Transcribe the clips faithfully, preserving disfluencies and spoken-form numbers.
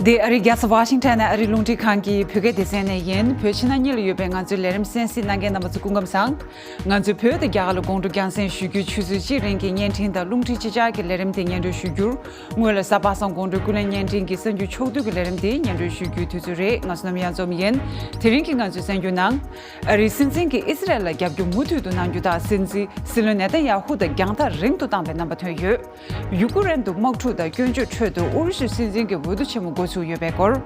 འདི་ཨ་རིའི་རྒྱལ་ས་ཝ་ཤིང་ཊོན་ནས་ཨ་རིའི་རླུང་འཕྲིན་ཁང་གི་བོད་སྐད་སྡེ་ཚན་ནས་ཡིན། བོད་ཕྱི་ནང་གཉིས་ལ་ཡོད་པའི་ང་ཚོའི་ལས་རིམ་གསན་གཟིགས་གནང་མཁན་རྣམ་པ་ཚོ་སྐུ་ཁམས་བཟང་། ང་ཚོས་བོད་དང་རྒྱ་གར་ལ་དགོང་དྲོ་རྒྱང་སྲིང་ཞུ་རྒྱུའི་ཆུ་ཚོད་གཅིག་རིང་གི་བརྙན་འཕྲིན་དང་རླུང་འཕྲིན་ཕྱི་གསལ་གྱི་ལས་རིམ་དེ་སྙན་སྒྲོན་ཞུ་རྒྱུར། སྔོན་ལ་གཟའ་པ་སངས་དགོང་དྲོའི་ཀུན་གླེང་བརྙན་འཕྲིན་གྱི་གསར་འགྱུར་ཕྱོགས་བསྡུས་ཀྱི་ལས་རིམ་དེ་སྙན་སྒྲོན་ཞུ་རྒྱུའི་དུས་ཚོད་རེད། ང་ཚོ་རྣམ་གཡང་འཛོམས་ཡིན། དེ་རིང་གི་ང་ཚོའི་གསར་འགྱུར་ནང་། ཨ་རིའི་སྲིད་འཛིན་གྱིས་ཨི་སི་རལ་ལ་རྒྱབ་སྐྱོར་མུ་མཐུད་དུ་གནང་རྒྱུ་དང་། སྲིད་འཛིན་སྲིད་བློན་ནེ་ཐན་ཡ་ཧུ་དང་རྒྱང་ཐག་རིང་དུ་བཏང་བའི་རྣམ་པ་ཐོན་ཡོད། ཡུ་ཀེ་རེན་དུ་དམག་འཁྲུག་དང་སྐྱོན་བརྗོད་ཁྲོད་དུ་ཨུ་རུ་སུའི་སྲིད་འཛིན་གྱི་འོས་བསྡུ་ཆེན་མོ་འགོ་ཚུགས་ཡོད་པའི་སྐོར།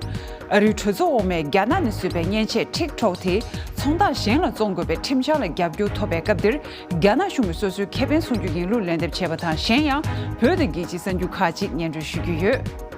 ཨ་རིའི་གྲོས་ཚོགས་འོག་མས་རྒྱ་ནག་ནས་བཟོས་པའི་མཉེན་ཆས་ཊིག་ཊོག་དེ་ཚོང་རྟགས་གཞན་ལ་བཙོང་དགོས་པའི་ཁྲིམས་འཆར་ལ་རྒྱབ་སྐྱོར་ཐོབ་པའི་སྐབས་འདིར། རྒྱ་ནག་གཞུང་གིས་སོ་སོའི་ཁེ་ཕན་སྲུང་རྒྱུ་ཡིན་ལུགས་ལན་འདེབས་བྱས་པ་དང་། གཞན་ཡང་བོད་དང་རྒྱལ་སྤྱིའི་གསར་འགྱུར་ཁག་ཅིག་སྙན་སྒྲོན་ཞུ་རྒྱུ་ཡོད།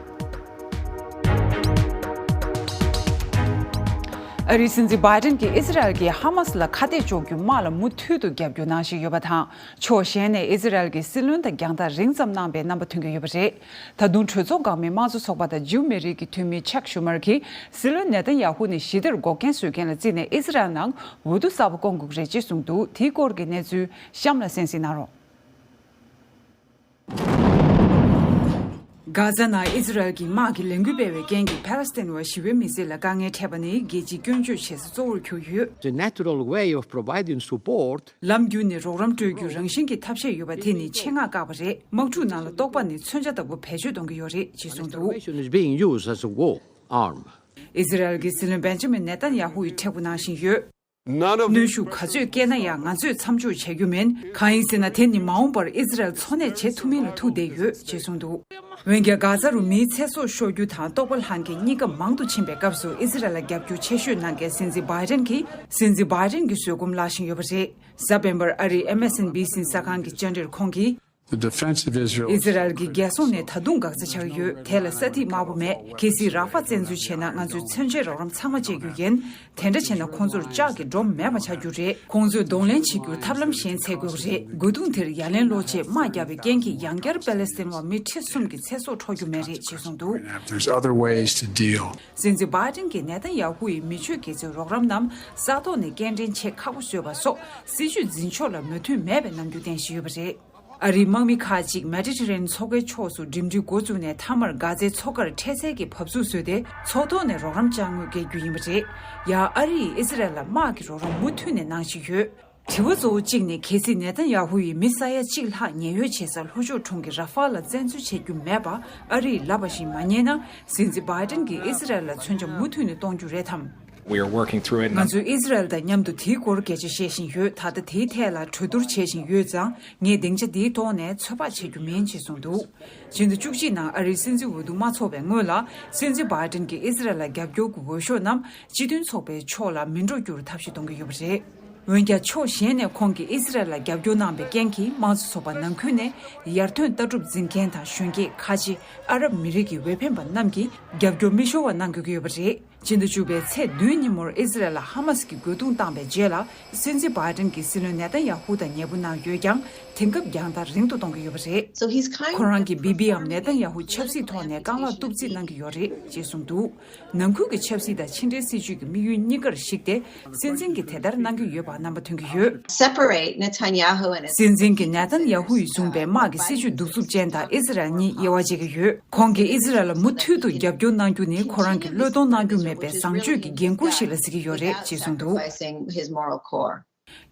ཨ་རིའི་སྲིད་འཛིན་བྷའི་ཏན་གྱིས་ཨི་སི་རལ་གྱིས་ཧ་མ་སི་ལ་ཁ་གཏད་གཅོག་རྒྱུའི་དམག་ལ་མུ་མཐུད་དུ་རྒྱབ་སྐྱོར་གནང་བཞིན་ཡོད་པ་དང་། ཕྱོགས་གཞན་ནས་ཨི་སི་རལ་གྱི་སྲིད་བློན་དང་རྒྱང་ཐག་རིང་ཙམ་གནང་པའི་རྣམ་པ་ཐོན་གྱི་ཡོད་པ་རེད། ད་དུང་གྲོས་ཚོགས་འགག་མིན་དམངས་གཙོ་ཚོགས་པ་དང་ཇིའུ་མི་རིགས་ཀྱི་འཐུས་མི་ཅག་ཤུ་མར་གྱིས། སྲིད་བློན་ནེ་ཐན་ཡ་ཧུ་ནི་ཞི་བདེར་འགོག་རྐྱེན་བཟོ་མཁན་ལ་བརྩིས་ནས་ཨི་སི་རལ་ནང་འོས་བསྡུ་གསར་པ་བསྐོང་དགོས་ཀྱི་རེད་ཅེས་གསུངས་འདུག་དེའི་སྐོར་གྱི་གནས་ཚུལ་གཤམ་ལ་གསན་གཟིགས་གནང་རོགས། གྷ་ཛ་ནང་ཨི་ཛི་རལ་གྱི་དམག་གིས་ལས་འགུལ་སྤེལ་བའི་རྐྱེན་གྱིས་ཕ་ལེ་སི་ཐན་བ་ཞི་བའི་མི་སེར་ལ་དཀའ་ངལ་འཕྲད་པ་ནི་རྒྱལ་སྤྱིའི་སྐྱོན་བརྗོད་བྱེད་ས་གཙོ་བོར་གྱུར་ཡོད། The natural way of providing support. ལམ་རྒྱུད་ནས་རོགས་རམ་སྤྲོད་རྒྱུའི་རང་བཞིན་གྱི་ཐབས་ཤེས་ཡོད་པ་དེ་ནི་ཆེད་མངགས་བཀག་པ་རེད། དམག་འཁྲུག་ནང་ལ་གཏོགས་པ་ནི་མཚོན་ཆ་ལྟ་བུ་བེད་སྤྱོད་གཏོང་གི་ཡོད་རེད་ཅེས་གསུངས་འདུག Information is being used as a war arm. ཨི་ཛི་རལ་གྱི་སྲིད་བློན་བེན་ཇ་མིན་ནེ་ཐན་ཡ་ཧུ་ཡིས་མཁྲེགས་པོ་གནང་བཞིན་ཡོད། None of གནོན་ཤུགས་ག་ཚོད་བསྐྱེད་ན་ཡང་ང་ཚོས་མཚམས་འཇོག་བྱ་རྒྱུ་མིན། གང་ཡིན་ཟེར་ན། དེ་ནི་མ་འོངས་པར་ཨི་ཛི་རལ་འཚོ་གནས་བྱེད་ཐུབ་མིན་ལ་ཐུག་བསྡད་ཡོད་ཅེས་གསུངས་འདུག་འོན་ཀྱང་། གྷ་ཛ་རུ་མིའི་ཚེ་སྲོག་ཤོར་རྒྱུ་དང་ལྟོགས་པ་ལངས་མཁན་གཉིས་ཀ་མང་དུ་ཕྱིན་པའི་སྐབས་སུ། ཨི་ཛི་རལ་ལ་རྒྱབ་སྐྱོར་ཆེ་ཤོས་གནང་མཁན་སྲིད་འཛིན་བྷའི་ཏན་གྱིས། སྲིད་འཛིན་བྷའི་ཏན་གྱི་བཟོད་སྒོམ་བརླག་བཞིན་ཡོད་པ་རེད། གཟའ་སྤེན་པར་ཨ་རིའི་ཨེམ་ཨེས་ཨེན་བི་སི་གསར་ཁང་གི་བཅར་འདྲིར་ཁོང་གིས། The defense of Israel. ཨི་ཛི་རལ་གྱི་རྒྱལ་སྲུང་ནི་ད་དུང་འགག་རྩ་ཆགས་ཡོད། དེ་ལ་ས་ཐིག་དམར་པོ་མེད། གལ་སྲིད་ར་ཧྥ་བཙན་འཛུལ་བྱས་ན། ང་ཚོས་མཚོན་ཆའི་རོགས་རམ་ཚང་མ་སྤྲད་རྒྱུ་ཡིན། དེ་འདྲ་བྱས་ན། ཁོང་ཚོར་ལྕགས་ཀྱི་སྒྲོམ་མེད་པ་ཆགས་རྒྱུ་རེད། ཁོང་ཚོས་གདོང་ལེན་བྱེད་རྒྱུར་ཐབས་ལམ་གཞན་འཚོལ་དགོས་རེད། རྒོལ་རྡུང་དེར་ཡ་ལན་སློག་ཆེད་དམག་བརྒྱབ་པའི་རྐྱེན་གྱིས། ཡང་བསྐྱར་པེ་ལེ་སི་ཐན་བ་མི་ཁྲི་གསུམ་གྱི་ཚེ་སྲོག་འཕྲོག་རྒྱུ་མེད་རེད་ཅེས་གསུངས་འདུག There's other ways to deal. སྲིད་འཛིན་བྷའི་ཏན་གྱིས་ནེ་ཐན་ཡ་ཧུ་ཡི་མི་ཆོས་དགེ་རྩའི་རོགས་རམ་རྣམས་ས་ཐོག་ནས་སྐྱེལ་འདྲེན་བྱེད་ཁག་པོ་བཟོས་པ་སོགས། སྲིད་ཇུས་འཛིན་ཕྱོགས་ལ་མོས་མཐུན་མེད་པའི་རྣམ་འགྱུར་བསྟན་བཞིན་ཡོད་པ་རེད། ཨ་རིའི་དམག་མི་ཁག་ཅིག་མེ་ཌི་ཊི་རེ་ནི་ཡན་མཚོ་ཁའི་ཕྱོགས་སུ་འགྲིམ་འགྲུལ་འགོ་བཙུགས་ནས། མཐའ་མར་གྷ་ཛའི་མཚོ་ཁར་འཕྲལ་སེལ་གྱི་བབས་ཚུགས་བཟོས་ཏེ། མཚོ་ཐོག་ནས་རོགས་རམ་ཅ་དངོས་སྐྱེལ་རྒྱུ་ཡིན་པ་རེད། ཡང་ཨ་རི་ཡིས་ཨི་ཛི་རལ་ལ་དམག་གི་རོགས་རམ་མུ་མཐུད་ནས་གནང་བཞིན་ཡོད། དྲི་བ་གཙོ་བོ་གཅིག་ནི། གལ་སྲིད་ནེ་ཐན་ཡ་ཧུ་ཡིས་མི་ས་ཡ་གཅིག་ལྷག་ཉེན་གཡོལ་བྱེད་ས་ལྷོ་ཕྱོགས་གྲོང་ཁྱེར་ར་ཧྥ་ལ་བཙན་འཛུལ་བྱེད་རྒྱུ་མེད་པ་ཨ་རི་ཡིས་ལབ་པ་བཞིན་མ་ཉན་ན། སྲིད་འཛིན་བྷའི་ཏན་གྱིས་ཨི་ཛི་རལ་ལ་མཚོན་ཆ་མུ་མཐུད་ནས་གཏོང་རྒྱུ་རེད་དམ། We are working through it. ང་ཚོས་ཨི་ཛི་རལ་དང་མཉམ་དུ་དེའི་སྐོར་སྐད་ཆ་བཤད་བཞིན་ཡོད། ད་ལྟ་དེའི་ཐད་ལ་གྲོས་བསྡུར་བྱེད་བཞིན་ཡོད་ཙང་། ངས་སྡིངས་ཆ་འདིའི་ཐོག་ནས་ཚོད་དཔག་བྱེད་རྒྱུ་མིན་ཅེས་གསུངས་འདུག་ཕྱི་ཟླ་བཅུ་གཅིག་ནང་ཨ་རིའི་སྲིད་འཛིན་འོས་བསྡུ་མ་ཚོགས་པའི་སྔོན་ལ། སྲིད་འཛིན་བྷའི་ཏན་གྱིས་ཨི་ཛི་རལ་ལ་རྒྱབ་སྐྱོར་གྱི་འོས་ཤོག་རྣམས་སྤྱི་མཐུན་ཚོགས་པའི་ཕྱོགས་ལ་མི་འགྲོ་རྒྱུར་ཐབས་ཤེས་གཏོང་གི་ཡོད་པ་རེད། འོན་ཀྱང་། ཕྱོགས་གཞན་ནས་ཁོང་གིས་ཨི་ཛི་རལ་ལ་རྒྱབ་སྐྱོར་གནང་པའི་རྐྱེན་གྱིས། དམངས་གཙོ་ཚོགས་པ་ནང་ཁུལ་ནས་ཡར་ཐོན་ལྟ་གྲུབ་འཛིན་མཁན་དང་། གཞོན་སྐྱེས། ཁ་ཆེ། ཨ་རབ་མི་རིགས་ཀྱི་འོས་འཕེན་པ་རྣམས་ཀྱིས་རྒྱབ་སྐྱོར་མི་ཤོར་བ་གནང་དགོས་ཀྱི་ཡོད་པ་རེད། ཕྱི་ཟླ་བཅུ་པའི་ཚེས་བདུན་ཉིན་མོར་ཨི་ཛི་རལ་ལ་ཧ་མ་སི་གིས་རྒོལ་རྡུང་བཏང་པའི་རྗེས་ལ། སྲིད་འཛིན་བྷའི་ཏན་གྱིས་སྲིད་བློན་ནེ་ཐན་ཡ་ཧུ་དང་ཉེ་པོ་གནང་ཡོད་ཀྱང་། དེང་སྐབས་རྒྱང་ཐག་རིང་དུ་གཏོང་གི་ཡོད་པ་རེད། So he's kind of ཁོ་རང་གིས་བི་བིའམ་ནེ་ཐན་ཡ་ཧུ་ཆབ་སྲིད་ཐོག་ནས་རྐང་ལག་གཏུབ་རྩིས་གནང་གི་ཡོད་རེད་ཅེས་གསུངས་འདུག་ནང་ཁུལ་གྱི་ཆབ་སྲིད་དང་ཕྱི་འབྲེལ་སྲིད་ཇུས་ཀྱི་དམིགས་ཡུལ་གཉིས་ཀར་གཞིགས་ཏེ། སྲིད་འཛིན་གྱིས་དེ་ལྟར་གནང་གི་ཡོད་པ་རྣམ་པ་ཐོན་གྱི་ཡོད། Separate Netanyahu and his སྲིད་འཛིན་གྱིས་ནེ་ཐན་ཡ་ཧུ་ཡིས་བཟུང་པའི་དམག་གི་སྲིད་ཇུས་གདུག་རྩུབ་ཅན་དང་ཨི་ཛི་རལ་གཉིས་དབྱེ་བ་འབྱེད་ཀྱི་ཡོད། ཁོང་གིས་ཨི་ཛི་རལ་ལ་མུ་མཐུད་དུ་རྒྱབ་སྐྱོར་གནང་རྒྱུ་ནི། ཁོ་རང་གི་བློས་གཏོང་གནང་རྒྱུ་མེད་པའི་བཟང་སྤྱོད་ཀྱི་འགན་འཁུར་ཞིག་ལ་གཟིགས་ཀྱི་ཡོད་རེད་ཅེས་གསུངས་འདུག Sacrificing his moral core.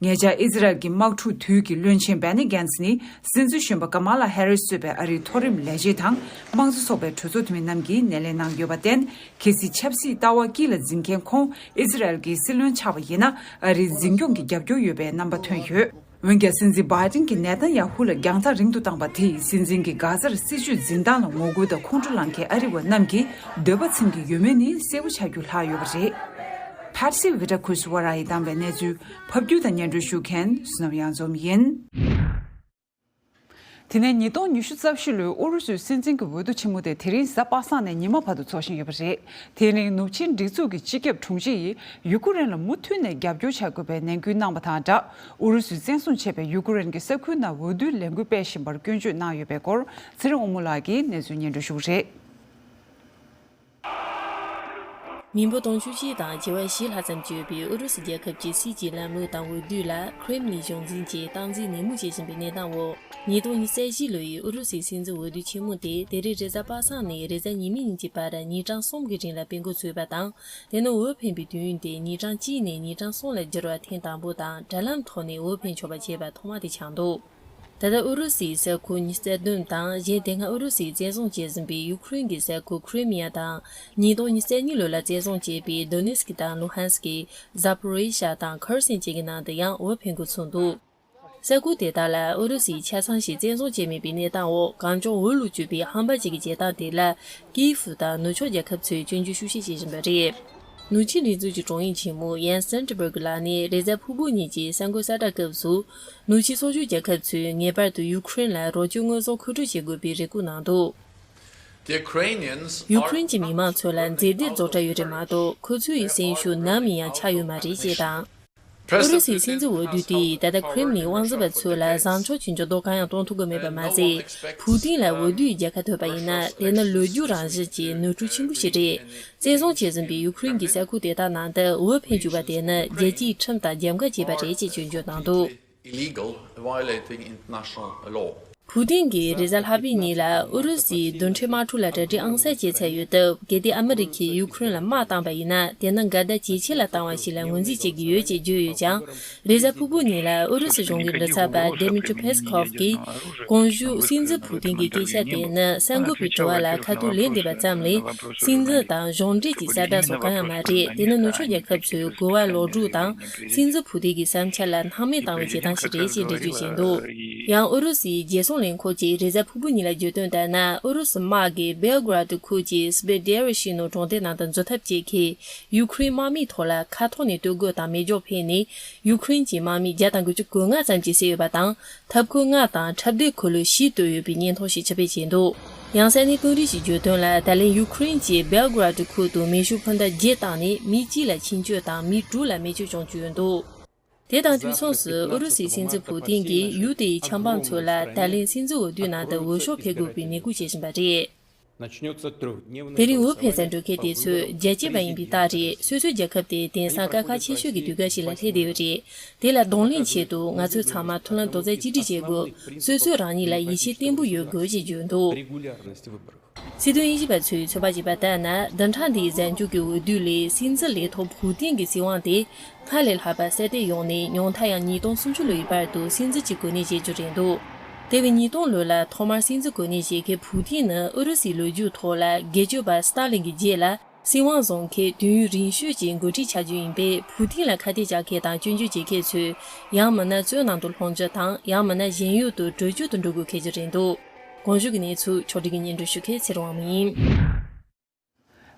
ཉེ་ཆར་ཨི་ཛི་རལ་གྱི་དམག་འཁྲུག་དུས་ཀྱི་བློན་ཆེན་བེ་ནི་གྷན་སི་ནི། སྲིད་འཛིན་གཞོན་པ་ཀ་མ་ལ་ཧེ་རི་སི་གཙོས་པའི་ཨ་རིའི་མཐོ་རིམ་ལས་བྱེད་དང་། དམངས་གཙོ་ཚོགས་པའི་གྲོས་ཚོགས་འཐུས་མི་རྣམས་ཀྱིས་སྣེ་ལེན་གནང་ཡོད་པར་བརྟེན། གལ་སྲིད་ཆབ་སྲིད་ལྟ་བ་དཀྱིལ་ལ་འཛིན་མཁན་ཁོང་ཨི་ཛི་རལ་གྱི་སྲིད་བློན་ཆགས་པ་ཡིན་ན། ཨ་རིའི་འཛིན་སྐྱོང་གི་རྒྱབ་སྐྱོར་ཡོད་པའི་རྣམ་པ་ཐོན་ཡོད། འོན་ཀྱང་། སྲིད་འཛིན་བྷའི་ཏིན་གྱིས་ནེ་ཐན་ཡ་ཧུ་ལ་རྒྱང་ཐག་རིང་དུ་བཏང་པ་དེས། སྲིད་འཛིན་གྱི་གྷ་ཛར་སྲིད་བྱུས་འཛིན་སྟངས་ལ་ངོ་རྒོལ་དང་ཁོང་ཁྲོ་ལངས་མཁན་ཨ་རི་བ་རྣམས་ཀྱིས་འདོད་པ་ཚིམ་གྱི་ཡོད་མེད་ནི་གསལ་པོ་ཆགས་རྒྱུ་ལྷག་ཡོད་པ་རེད། ཕར་སི་བྷི་ཊ་ཁུར་སི་ཝ་ར་ཡིས་བཏང་བའི་གནས་ཚུལ་ཕབ་སྒྱུར་དང་སྙན་སྒྲོན་ཞུ་མཁན་བསོད་ནམས་གཡང་འཛོམས་ཡིན། དེ་ནས་ཉིས་སྟོང་ཉི་ཤུ་རྩ་བཞི་ལོའི་ཨུ་རུ་སུའི་སྲིད་འཛིན་གྱི་འོས་བསྡུ་ཆེན་མོ་དེ་དེ་རིང་གཟའ་པ་སངས་ནས་ཉི་མ་བར་དུ་འཚོགས་བཞིན་ཡོད་པ་རེད། དེའི་རིང་ནུབ་ཆིངས་སྒྲིག་འཛུགས་ཀྱི་སྤྱི་ཁྱབ་དྲུང་ཆེ་ཡིས་ཡུ་ཀེ་རེན་ལ་མུ་མཐུད་ནས་རྒྱབ་སྐྱོར་བྱ་དགོས་པའི་ནན་སྐུལ་གནང་བ་དང་སྦྲགས། ཨུ་རུ་སུས་བཙན་བཟུང་བྱས་པའི་ཡུ་ཀེ་རེན་གྱི་ས་ཁུལ་ནང་འོས་བསྡུའི་ལས་འགུལ་སྤེལ་བཞིན་པར་སྐྱོན་བརྗོད་གནང་ཡོད་པའི་སྐོར། ཚེ་རིང་དབང་མོ་ལགས་ཀྱིས་གནས་ཚུལ་སྙན་སྒྲོན་ཞུ་གི་རེད། མི་འབོར་དུང་ཕྱུར་གཅིག་དང་བྱེ་བ་བཞི་ལྷག་ཙམ་ཡོད་པའི་ཨུ་རུ་སུ་རྒྱལ་ཁབ་ཀྱི་སྲིད་ཀྱི་ལམ་ལུགས་དང་འོས་བསྡུ་ལ་ཁྲེམ་ལིན་གཞུང་འཛིན་གྱིས་སྟངས་འཛིན་ནན་མོ་བྱེད་བཞིན་པའི་གནས་སྟངས་འོག་ཉིས་སྟོང་ཉི་ཤུ་རྩ་བཞི་ལོ་ཡི་ཨུ་རུ་སུའི་སྲིད་འཛིན་འོས་བསྡུ་ཆེན་མོ་དེ་དེ་རིང་རེས་གཟའ་པ་སངས་ནས་རེས་གཟའ་ཉི་མའི་ཉིན་གྱི་བར་ཉིན་གྲངས་གསུམ་གྱི་རིང་ལ་སྤེལ་འགོ་ཚུགས་པ་དང་། དེ་ནི་འོས་འཕེན་པའི་དུས་ཡུན་དེ་ཉིན་གྲངས་གཅིག་ནས་ཉིན་གྲངས་གསུམ་ལ་བསྒྱུར་བ་ཐེངས་དང་པོ་དང་། དྲ་ལམ་ཐོག་ནས་འོས་འཕེན་ཆོག་པ་བྱས་པ་ཐོག་མ་དེ་ཆགས་འདུག་ད་ལྟ་ཨུ་རུ་སུའི་ས་ཁུལ་ཉི་ཤུ་རྩ་བདུན་དང་། གཞན་དེ་སྔ་ཨུ་རུ་སུས་བཙན་བཟུང་བྱས་ཟིན་པའི་ཡུ་ཁུ་རེན་གྱི་ས་ཁུལ་ཁི་རི་མི་ཡ་དང་། ཉིས་སྟོང་ཉི་ཤུ་རྩ་གཉིས་ལོ་ལ་བཙན་བཟུང་བྱས་པའི་དོ་ནེ་སི་ཀི་དང་ལུ་ཧན་སི་ཀི། ཟ་པོ་རི་ཤ་དང་ཁར་སན་བཅས་ཀྱི་ནང་དུ་ཡང་འོས་འཕེན་འགོ་ཚུགས་འདུག་ས་ཁུལ་དེ་དག་ལ་ཨུ་རུ་སུས་ཆ་ཚང་ཞིག་བཙན་བཟུང་བྱས་མེད་པའི་གནས་སྟངས་འོག་གངས་ལྗོངས་འོག་ལུགས་གཙོས་པའི་ཧམ་པ་ཅིག་གི་བྱེད་སྟངས་དེ་ལ་ཀིའེ་ཧྥུ་དང་ནུབ་ཕྱོགས་རྒྱལ་ཁབ་ཚོས་སྐྱོན་བརྗོད་ཤུགས་ཆེ་བྱེད་བཞིན་པ་རེད། ནུབ་ཕྱོགས་རིག་འཛིན་གྱི་དྲུང་ཡིག་ཆེན་མོ་ཡན་སན་ཏི་སྦུར་གི་ལགས་ནས་རེས་གཟའ་ཕུར་བུ་ཉིན་གྱི་གསར་འགོད་གསལ་བསྒྲགས་སྐབས་སུ། ནུབ་ཕྱོགས་ཕྱོགས་བཞུགས་རྒྱལ་ཁབ་ཚོས་ངེས་པར་དུ་ཡུ་ཁུ་རེན་ལ་རོགས་སྐྱོར་དངོས་ཟོག་མཁོ་སྤྲོད་བྱེད་དགོས་པའི་རེ་སྐུལ་གནང་འདུག The Ukrainians ཡུ་ཁུ་རེན་གྱི་མི་མང་ཚོ་ལ་མཛེས་སྡུག་རྫོགས་གྲབས་ཡོད་རེད་མ་གཏོགས། ཁོ་ཚོའི་སེམས་ཤུགས་ནམ་ཡིན་ཡང་ཆག་ཡོད་མ་རེད་ཅེས་དང་། ཨུ་རུ་སུའི་སྲིད་འཛིན་འོས་བསྡུ་དེས་ད་ལྟ་ཁྲེམ་ལིན་དབང་འཛིན་པ་ཚོ་ལ་བཟང་ཕྱོགས་ཀྱི་འགྱུར་ལྡོག་གང་ཡང་གཏོང་ཐུབ་ཀྱི་མེད་པ་མ་ཟད། ཕུའུ་ཏིན་ལ་འོས་བསྡུའི་རྒྱལ་ཁ་ཐོབ་པ་ཡིན་ན། དེ་ནི་ལོ་རྒྱུས་རང་བཞིན་གྱི་ནོར་འཁྲུལ་ཆེན་པོ་ཞིག་རེད། བཙན་བཟུང་བྱས་ཟིན་པའི་ཡུ་ཁུ་རེན་གྱི་ས་ཁུལ་དེ་དག་ནང་དུ་འོས་འཕེན་བཅུག་པ་དེ་ནི་རྒྱལ་སྤྱིའི་ཁྲིམས་དང་རྒྱབ་འགལ་བྱས་པ་རེད་ཅེས་སྐྱོན་བརྗོད་གནང་འདུག illegal, violating international law. ཕུའུ་ཏིན་གྱིས་རེས་གཟའ་ལྷག་པའི་ཉིན་ལ་ཨུ་རུ་སུའི་རྡུལ་ཕྲན་དམག་འཁྲུག་ལ་གྲ་སྒྲིག་ཨང་གསར་བྱས་ཚར་ཡོད་སྟབས། གལ་ཏེ་ཨ་མི་རི་ཁས་ཡུ་ཁུ་རེན་ལ་དམག་བཏང་པ་ཡིན་ན། དེ་ནི་འགལ་ཟླ་ཇེ་ཆེ་ལ་བཏང་བ་ཞིག་ལ་ངོས་འཛིན་བྱེད་ཀྱི་ཡོད་ཅེས་བརྗོད་ཡོད་ཀྱང་། རེས་གཟའ་ཕུར་བུ་ཉིན་ལ་ཨུ་རུ་སུ་གཞུང་གི་མགྲིན་ཚབ་པ་Dmitry Peskov གིས་གོང་ཞུས་སྲིད་འཛིན་ཕུའུ་ཏིན་གྱི་སྐད་ཆ་དེ་ནི་གསར་འགོད་པའི་དྲི་བ་ལ་ཁ་ཐུག་ལན་འདེབས་པ་ཙམ་ལས། སྲིད་འཛིན་དང་གཞུང་འབྲེལ་གྱི་གསལ་བསྒྲགས་སོགས་གང་ཡང་མ་རེད། དེ་ནི་ནུབ་ཕྱོགས་རྒྱལ་ཁབ་ཚོས་གོ་བ་ལོག་སྒྲུག་དང་། སྲིད་འཛིན་ཕུའུ་ཏིན་གྱི་བསམ་འཆར་ལ་སྣང་མེད་བཏང་བའི་བྱེད་སྟངས་ཤིག་རེད་ཅེས་འགྲེལ་བརྗོད་བྱས་འདུག་ཡང་ཨུ་རུ་སུའི་རྒྱལ་སྲུང་ལས་ཁུངས་ཀྱིས་རེས་གཟའ་ཕུར་བུ་ཉིན་ལ་བརྗོད་དོན་ལྟར་ན། ཨུ་རུ་སུ་དམག་གིས་སྦེལ་གྷ་ར་ཏི་ཁུལ་གྱི་སྦེ་ཌེ་རི་ཤི་ནོ་གྲོང་སྡེ་ནང་དུ་འཛུལ་ཐབས་བྱེད་མཁན་ཡུ་ཁུ་རེན་དམག་མིའི་ཐོག་ལ་མཁའ་ཐོག་ནས་གཏོར་རྒོལ་དང་མེ་སྒྱོགས་འཕེན་ནས། ཡུ་ཁུ་རེན་གྱི་དམག་མི་བརྒྱ་དང་དགུ་བཅུ་གོ་ལྔ་ཙམ་གྱིས་བསད་ཡོད་པ་དང་། འཐབ་ཁུལ་ལྔ་དང་འཁྲབ་སྡེ་འཁོར་ལོ་བཞི་བཏོན་ཡོད་པའི་བརྙན་ཐུང་ཞིག་ཕྱིར་སྤེལ་བྱས་འདུག་ཡང་ས་གནས་དཔོན་རིགས་ཀྱིས་བརྗོད་དོན་ལ། ད་ལན་ཡུ་ཁུ་རེན་གྱིས་སྦེལ་གྷ་ར་ཏི་ཁུལ་དུ་མེ་ཤུགས་འཕུར་མདའ་བརྒྱད་བཏང་ནས་མི་གཅིག་ལ་འཆིང་སྐྱོན་དང་མི་དྲུག་ལ་རྨས་སྐྱོན་བྱུང་བཅུག་ཡོད་འདུག་དེ་དང་དུས་མཚུངས་སུ་ཨུ་རུ་སུའི་སྲིད་འཛིན་ཕུའུ་ཏིན་གྱིས་ཡུལ་དེའི་ཆབ་འབངས་ཚོ་ལ་ད་ལན་སྲིད་འཛིན་འོས་བསྡུའི་ནང་དུ་འོས་ཤོག་འཕེན་དགོས་པའི་ནན་སྐུལ་བྱེད་བཞིན་པ་རེད། དེ་རིང་འོས་འཕེན་སར་འགྲོ་མཁན་དེ་ཚོས་རྒྱལ་གཅེས་པ་ཡིན་པའི་རྟགས་རེད། སོ་སོའི་རྒྱལ་ཁབ་དེ་དེང་སང་དཀའ་ཁག་ཆེ་ཤོས་ཀྱི་དུས་སྐབས་ཤིག་ལ་སླེབས་བསྡད་ཡོད་རེད། དེ་ལ་གདོང་ལེན་ཆེད་དུ་ང་ཚོས་ཚང་མ་མཐུན་ལམ་རྡོག་རྩ་གཅིག་སྒྲིལ་བྱེད་དགོས། སོ་སོས་རང་ཉིད་ལ་ཡིད་ཆེས་བརྟན་པོ་ཡོད་དགོས་ཅེས་བརྗོད་འདུག Регулярность выборов. སྲིད་དོན་དབྱེ་ཞིབ་པ་ཚོས་ཚོད་དཔག་བྱས་པ་ལྟར་ན། བདུན་ཕྲག་འདིའི་གཟའ་མཇུག་གི་འོས་བསྡུ་ལས་སྲིད་འཛིན་ལས་ཐོག་ཕུའུ་ཏིན་གྱི་སྲིད་དབང་དེ་སྔར་ལས་ལྷག་པ་གསལ་སྟོན་ཡོང་ནས། ཉུང་མཐའ་ཡང་ཉིས་སྟོང་སུམ་ཅུ་ལོའི་བར་དུ་སྲིད་འཛིན་གྱི་གོ་གནས་བཞེས་རྒྱུ་རེད་འདུག་དེ་བས་ཉིས་སྟོང་ལོ་ལ་ཐོག་མར་སྲིད་འཛིན་གོ་གནས་བཞེས་མཁན་ཕུའུ་ཏིན་ནི་ཨུ་རུ་སུའི་ལོ་རྒྱུས་ཐོག་ལ་སྒེར་གཅོད་པ་སི་ཏཱ་ལིན་གྱི་རྗེས་ལ། སྲིད་དབང་བཟུང་མཁན་དུས་ཡུན་རིང་ཤོས་ཀྱི་འགོ་ཁྲིད་ཆགས་རྒྱུ་ཡིན་པས། ཕུའུ་ཏིན་ལ་ཁ་གཏད་བཅག་མཁན་དང་སྐྱོན་བརྗོད་བྱེད་མཁན་ཚོས་ཡང་མིན་ན་བཙོན་ནང་དུ་ལྷུང་རྒྱུ་དང་། ཡང་མིན་ན་གཞན་ཡུལ་དུ་བྲོས་བྱོལ་དུ་འགྲོ་དགོས་འཁེལ་རྒྱུ་རེད་འདུག་གོང་ཞུས་ཀྱི་གནས་ཚུལ་ཕྱོགས་སྒྲིག་གིས་སྙན་སྒྲོན་ཞུ་མཁན་ཚེ་རིང་དབང་མོ་ཡིན།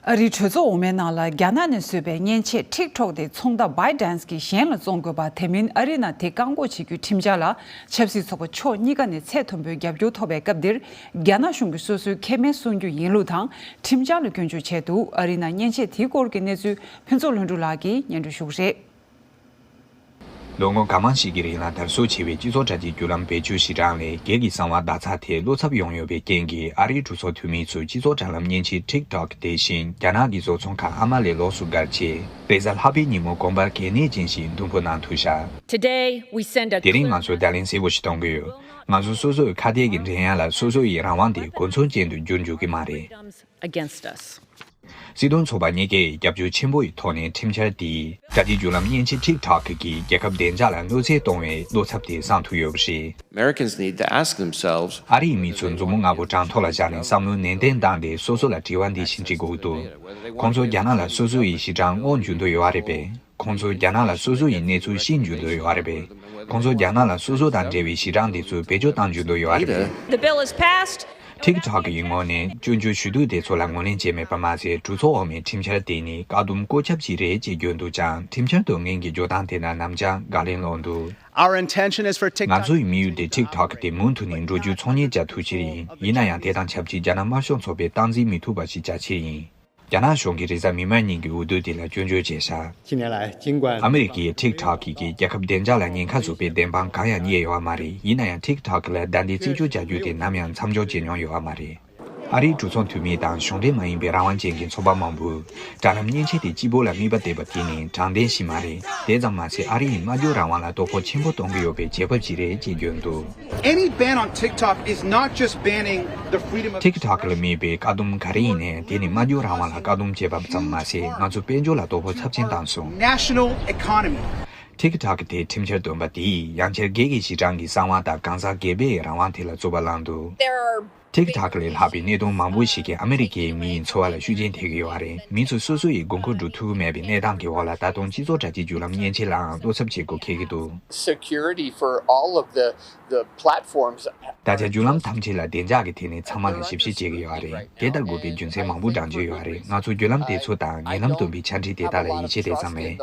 ཨ་རིའི་གྲོས་ཚོགས་འོག་མའི་ནང་ལ་རྒྱ་ནག་ནས་བཟོས་པའི་མཉེན་ཆས་ཊིག་ཊོག་དེ་ཚོང་བདག་བྷའི་ཌན་སི་གིས་གཞན་ལ་བཙོང་དགོས་པ། དེ་མིན་ཨ་རིའི་ནང་དེ་བཀག་འགོག་བྱེད་རྒྱུའི་ཁྲིམས་འཆར་ལ་ཆབ་སྲིད་ཚོགས་པ་ཕྱོགས་གཉིས་ཀ་ནས་ཚད་མཐོན་པོའི་རྒྱབ་སྐྱོར་ཐོབ་པའི་སྐབས་འདིར། རྒྱ་ནག་གཞུང་གིས་སོ་སོའི་ཁེ་ཕན་སྲུང་རྒྱུ་ཡིན་ལུགས་དང་ཁྲིམས་འཆར་ལ་སྐྱོན་བརྗོད་བྱས་འདུག་ཨ་རིའི་ནང་མཉེན་ཆས་དེའི་སྐོར་གྱི་གནས་ཚུལ་ཕུན་ཚོགས་ལྷུན་གྲུབ་ལགས་ཀྱིས་སྙན་སྒྲོན་ཞུ་གི་རེད། ལོ་ངོ་གང་མང་ཞིག་གི་རིང་ལ་དར་སྲོལ་ཆེ་བའི་སྤྱི་ཚོགས་དྲ་རྒྱའི་བརྒྱུད་ལམ་བེད་སྤྱོད་བྱེད་སྟངས་ལས་སྒེར་གྱི་གསང་བ་བརྡ་རྩ་དེ་བློ་འཚབ་ཡོང་ཡོད་པའི་རྐྱེན་གྱིས། ཨ་རིའི་གྲོས་ཚོགས་འཐུས་མི་ཚོས་སྤྱི་ཚོགས་དྲ་ལམ་མཉེན་ཆས་ཊིག་ཊོག་དེ་བཞིན་རྒྱ་ནག་གི་བཟོ་ཚོང་ཁང་ཨ་མ་ལས་ལོགས་སུ་བཀར་རྗེས། རེས་གཟའ་ལྷག་པའི་ཉིན་མོ་དགོན་པར་གལ་གནད་ཅན་ཞིག་མདུན་སྤོ་གནང་ཐུབ་བཞག Today, we send a དེ་རིང་ང་ཚོས་བརྡ་ལན་གསལ་པོ་ཞིག་གཏོང་གི་ཡོད། ང་ཚོ་སོ་སོའི་ཁ་གཏད་ཀྱི་འགྲན་ཡ་ལ་སོ་སོ་ཡི་རང་དབང་དེ་གོ་མཚོན་ཅན་དུ་འགྱུར་འཇུག་གི་མ་རེད། Against us. སྲིད་དོན་ཚོགས་པ་གཉིས་ཀས་རྒྱབ་སྐྱོར་ཆེན་པོ་ཡི་ཐོག་ནས་ཁྲིམས་འཆར་འདིས་དྲ་རྒྱའི་བརྒྱུད་ལམ་མཉེན་ཆས་ཊིག་ཊོག་གིས་རྒྱལ་ཁབ་བདེ་འཇགས་ལ་གནོད་འཚེ་གཏོང་བའི་བློ་འཚབ་དེ་སངས་ཐུབ་ཡོད་པ་རེད། Americans need to ask themselves. ཨ་རིའི་མི་ཚོས་མཛུབ་མོ་ལྔ་པོ་བྲང་ཐོག་ལ་བཞག་ནས་བསམ་བློ་ནན་ཏན་བཏང་སྟེ་སོ་སོ་ལ་དྲི་བ་འདི་བཞིན་དྲི་དགོས་འདུག་ཁོང་ཚོ་རྒྱ་ནག་ལ་སོ་སོ་ཡི་གཞི་གྲངས་དངོས་འཇོན་འདོད་ཡོད་རེད་པས། ཁོང་ཚོ་རྒྱ་ནག་ལ་སོ་སོ་ཡི་གནས་ཚུལ་ཤེས་འཇོན་འདོད་ཡོད་རེད་པས། ཁོང་ཚོ་རྒྱ་ནག་ལ་སོ་སོ་དང་འབྲེལ་བའི་གཞི་གྲངས་འདི་ཚོ་བེད་སྤྱོད་གཏང་འཇོན་འདོད་ཡོད་རེད་པས། The bill is passed. ཊིག་ཊོག་གི་ངོས་ནས་སྐྱོན་བརྗོད་ཞུ་གཏུག་དེ་ཚོ་ལ་ངོས་ལེན་བྱས་མེད་པ་མ་ཟད། གྲོས་ཚོགས་འོག་མའི་ཁྲིམས་འཆར་དེ་ནི་བཀག་སྡོམ་བཀོད་ཁྱབ་ཅིག་རེད་ཅེས་བརྗོད་འདུག་ཀྱང་། ཁྲིམས་འཆར་དོན་ངན་གྱི་བརྗོད་སྟངས་དེ་ལ་ནམ་ཡང་དགག་ལན་སློག་འདུག Our intention is for TikTok. ང་ཚོའི་དམིགས་ཡུལ་དེ་ཊིག་ཊོག་དེ་མུ་མཐུད་ནས་འགྲོ་རྒྱུའི་ཚོང་གཉེར་བྱ་ཐུབ་ཕྱིར་ཡིན། ཡིན་ན་ཡང་དེ་དང་ཆབས་ཅིག་རྒྱ་ནག་དམར་ཤོག་ཚོགས་པས་སྟངས་འཛིན་མི་ཐུབ་པ་ཞིག་བྱ་ཕྱིར་ཡིན། རྒྱ་ནག་གཞུང་གིས་རེས་གཟའ་མིག་དམར་ཉིན་གྱི་འོས་བསྡུ་དེ་ལ་སྐྱོན་བརྗོད་བྱས་ཤག་ཨ་མི་རི་ཀས་ཊིག་ཊོག་གིས་རྒྱལ་ཁབ་བདེ་འཇགས་ལ་ཉེན་ཁ་བཟོ་བའི་བདེན་དཔང་གང་ཡང་རྙེད་ཡོད་པ་མ་རེད། ཡིན་ན་ཡང་ཊིག་ཊོག་ལ་བདའ་འདེད་རྩིས་སྤྲོད་བྱ་རྒྱུ་དེ་ནམ་ཡང་མཚམས་འཇོག་བྱེད་མྱོང་ཡོད་པ་མ་རེད། ཨ་རིའི་གྲོས་ཚོགས་འཐུས་མི་དང་གཞུང་འབྲེལ་མ་ཡིན་པའི་རང་དབང་ཅན་གྱི་ཚོགས་པ་མང་པོས་དྲ་ལམ་མཉེན་ཆས་དེ་སྤྱི་པོ་ལ་དམིགས་པ་གཏད་པ་དེ་ནི་དྲང་བདེན་ཞིག་མ་རེད། དེ་ཙམ་མ་ཟད་ཨ་རི་ཡིས་སྨྲ་བརྗོད་རང་དབང་ལ་དོ་ཕོག་ཆེན་པོ་གཏོང་གི་ཡོད་པའི་བྱེད་བབ་ཅིག་རེད་ཅེས་བརྗོད་འདུག། Any ban on TikTok is not just banning the freedom of TikTok ལ་དམིགས་པའི་བཀག་སྡོམ་ག་རེ་ཡིན་ནའི་དེ་ནི་སྨྲ་བརྗོད་རང་དབང་ལ་བཀག་སྡོམ་བྱས་པ་ཙམ་མ་ཟད་ང་ཚོ་དཔལ་འབྱོར་ལ་དོ་ཕོག་ཚབས་ཆེན་བཏང་སོང་། National economy. TikTok དེ་ཁྲིམས་འཆར་བཏོན་པ་དེས་ཡང་བསྐྱར་སྒེར་གྱི་གཞི་གྲངས་ཀྱི་གསང་བ་དང་གང་ཟག་སྒེར་པའི་རང་དབང་དེ་ལ་རྩོད་པ་བསླངས་འདུག། There are TikTok ལས་ལྷག་པའི་གནད་དོན་མང་པོ་ཞིག་གིས་ཨ་མི་རི་ཀའི་མི་ཡི་འཚོ་བ་ལ་ཤུགས་རྐྱེན་ཐེབས་ཀྱི་ཡོད་རེད། མི་ཚོ་སོ་སོ་ཡི་དགོས་མཁོ་སྒྲུབ་ཐུབ་ཀྱི་མེད་པའི་གནས་སྟངས་ཀྱི་འོག་ལ་ད་དུང་སྤྱི་ཚོགས་དྲ་རྒྱའི་བརྒྱུད་ལམ་མཉེན་ཆས་ལའང་བློ་འཚབ་བྱེད་དགོས་འཁེལ་གྱི་འདུག། Security for all of the the platforms. ད་ཆ་བརྒྱུད་ལམ་ཐམས་ཅད་ལ་བདེ་འཇགས་ཀྱི་ཐད་ནས་ཚང་མ་ལ་ཞིབ་བཤེར་བྱེད་ཀྱི་ཡོད་རེད། དེ་ལྟར་དགོས་པའི་རྒྱུ་མཚན་མང་པོ་བགྲང་རྒྱུ་ཡོད་རེད། ང་ཚོ་བརྒྱུད་ལམ་དེ་ཚོ་དང་ཉེ་ལམ་སྟོན་པའི་ཆ་འཕྲིན་དེ་དག་ལ་ཡིད་ཆེས་དེ་ཙམ་མེད།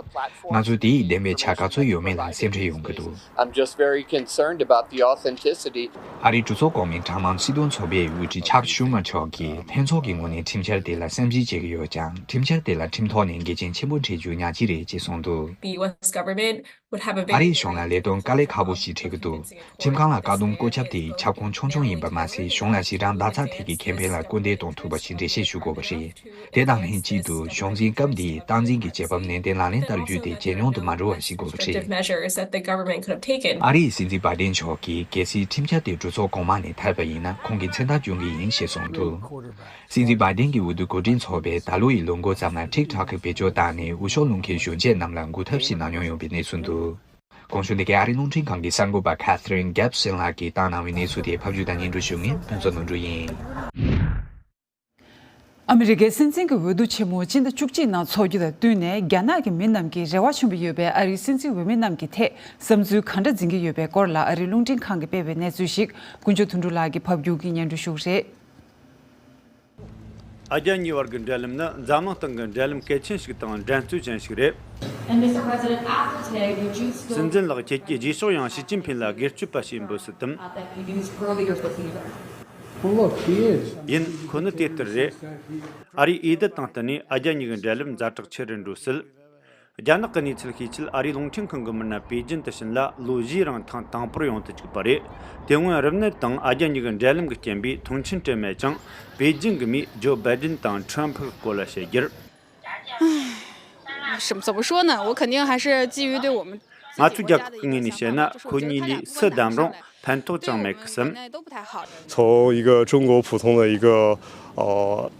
ང་ཚོ་དེའི་བདེན་པའི་ཆ་ག་ཚོད་ཡོད་མེད་ལ་སེམས་ཁྲལ་ཡོང་གི་འདུག། I'm just very concerned about the authenticity. ཨ་རིའི་གྲོས་ཚོགས་གོང་མའི་གྲངས་མང་སྲིད་དོན་ཚོགས་པའི་དབུ་ཁྲིད་ཆག་ཤུ་མ་མཆོག་གིས་ལྷན་ཚོགས་ཀྱི་ངོས་ནས་ཁྲིམས་འཆར་དེ་ལ་བསམ་གཞིག་བྱེད་ཀྱི་ཡོད་ཀྱང་ཁྲིམས་འཆར་དེ་ལ་ཁྲིམས་ཐོག་ནས་འགལ་རྐྱེན་ཆེན་པོ་འཕྲད་རྒྱུ་ཉག་གཅིག་རེད་ཅེས་གསུངས་འདུག། The U S government would have a very ཨ་རིའི་གཞུང་ལ་ལས་དོན་དཀའ་ལས་ཁག་པོ་ཞིག་འཕྲད་ཀྱི་འདུག། ཁྲིམས་ཁང་ལ་བཀག་སྡོམ་བཀོད་ཁྱབ་དེ་ཁྱབ་ཁོངས་ཆུང་ཆུང་ཡིན་པ་མ་ཟད་གཞུང་ལ་གཞི་གྲངས་བརྡ་རྩ་ཐད་ཀྱི་ཁེ་ཕན་ལ་སྐུལ་འདེད་གཏོང་ཐུབ་པ་ཞིག་འགྲེལ་བཤད་ཞུ་དགོས་པ་རེད། དེ་དང་ལྷན་གཅིག་ཏུ་གཞུང་འཛིན་སྐབས་འདིའི་སྟངས་འཛིན་གྱི་བྱེད་བབ་ནན་ཏན་ལག་ལེན་བསྟར་རྒྱུ་དེ་ཇེ་ཉུང་དུ་མ་འགྲོ་བ་ཞིག་དགོས་པ་རེད། Measures that the government could have taken. ཨ་རིའི་སྲིད་འཛིན་བྷའི་ཌེན་མཆོག་གིས་གལ་སྲིད་ཁྲིམས་འཆར་དེ་གྲོས་ཚོགས་གོང་མ་ནས་ཐར་པ་ཡིན་ན་ཁོང་གིས་མཚན་རྟགས་གཅོད་ཀྱི་ཡིན་ཞེས་གསུངས་འདུག། སྲིད་འཛིན་བྷའི་ཌེན་གྱི་འོས་བསྡུ་གོ་སྒྲིག་ཚོགས་པས་ད་ལོ་ཡི་ལོ་འགོ་ཙམ་ལ་ཊིག་ཊོག་གི་བེད་སྤྱོད་བཏང་ནས་འོས་ཤོག་བླུག་མཁན་གཞོན་སྐྱེས་རྣམས་ལ་འགུག་ཐབས་ཤིག་གནང་མྱོང་ཡོད་པའི་གནས་ཚུལ་འདུག། གོང་ཞུས་འདི་གའི་ཨ་རིའི་རླུང་འཕྲིན་ཁང་གི་གསར་འགོད་པ་Catherine Gibson ལགས་ཀྱིས་བཏང་གནང་བའི་གནས་ཚུལ་དེ་ཕབ་སྒྱུར་དང་སྙན་སྒྲོན་ཞུ་མཁན་ཕུན་ཚོགས་ནོར་བུ་ཡིན། ཨ་མི་རི་ཀའི་སྲིད་འཛིན་གྱི་འོས་བསྡུ་ཆེན་མོ་སྤྱི་ཟླ་བཅུ་གཅིག་ནང་འཚོགས་རྒྱུ་དང་བསྟུན་ནས་རྒྱ་ནག་གི་མི་རྣམས་ཀྱིས་རེ་བ་ཆེན་པོ་ཡོད་པའི་ཨ་རིའི་སྲིད་འཛིན་འོས་མི་རྣམས་ཀྱི་ཐད་བསམ་ཚུལ་གང་འདྲ་འཛིན་གྱི་ཡོད་པའི་སྐོར་ལ་ཨ་རིའི་རླུང་འཕྲིན་ཁང་གིས་སྤེལ་བའི་གནས་ཚུལ་ཞིག་དཀོན་མཆོག་དོན་གྲུབ་ལགས་ཀྱིས་ཕབ་སྒྱུར་གྱིས་སྙན་སྒྲོན་ཞུ་གི་རེད། ཨ་རྒྱ་གཉིས་བར་གྱི་འབྲེལ་ལམ་ནི་འཛམ་གླིང་སྟེང་གི་འབྲེལ་ལམ་གལ་ཆེན་ཞིག་དང་འགྲན་རྩོད་ཅན་ཞིག་རེད། And Mister President, after today, would you still སྲིད་འཛིན་ལགས། ཁྱེད་ཀྱིས་རྗེས་ཕྱོགས་ཡང་ཞི་ཅིན་ཕིན་ལ་སྒེར་གཅོད་པ་ཞེས་འབོད་སྲིད་དམ། That he is clearly your supporter. Well, look, he is. ཡིན། ཁོ་ནི་དེ་ལྟར་རེད། ཨ་རིས་འོས་བསྡུ་དང་བསྟུན་ནས་ཨ་རྒྱ་གཉིས་ཀྱི་འབྲེལ་ལམ་ཛ་དྲག་ཆེ་རུ་འགྲོ་སྲིད། རྒྱ་ནག་གི་གནས་ཚུལ་ཤེས་ཆེད་ཨ་རིའི་རླུང་འཕྲིན་ཁང་གི་མི་སྣ་པེ་ཅིན་དུ་ཕྱིན་ལ་ལོ་བཞིའི་རིང་ཐེངས་དང་པོར་ཡོང་དུ་བཅུག་པ་རེད། དེ་སྔོན་རིམས་ནད་དང་ཨ་རྒྱ་གཉིས་ཀྱི་འབྲེལ་ལམ་གྱི་རྐྱེན་པས་མཐོང་ཆེན་སྤྲད་མེད་ཀྱང་པེ་ཅིན་གྱི་མིས་ཇོ་བྷའི་ཏིན་དང་ཁྲོམ་ཕུ་གི་སྐོར་ལ་བཤད་རྒྱུར། 什么怎么说呢？我肯定还是基于对我们 ང་ཚོའི་རྒྱལ་ཁབ་ཀྱི་ངོས་ནས་བཤད་ན་ཁོ་གཉིས་ལས་སུ་བདམས་རུང་ཕན་ཐོགས་ཅང་མེད་ཀི་བསམ། 从一个中国普通的一个呃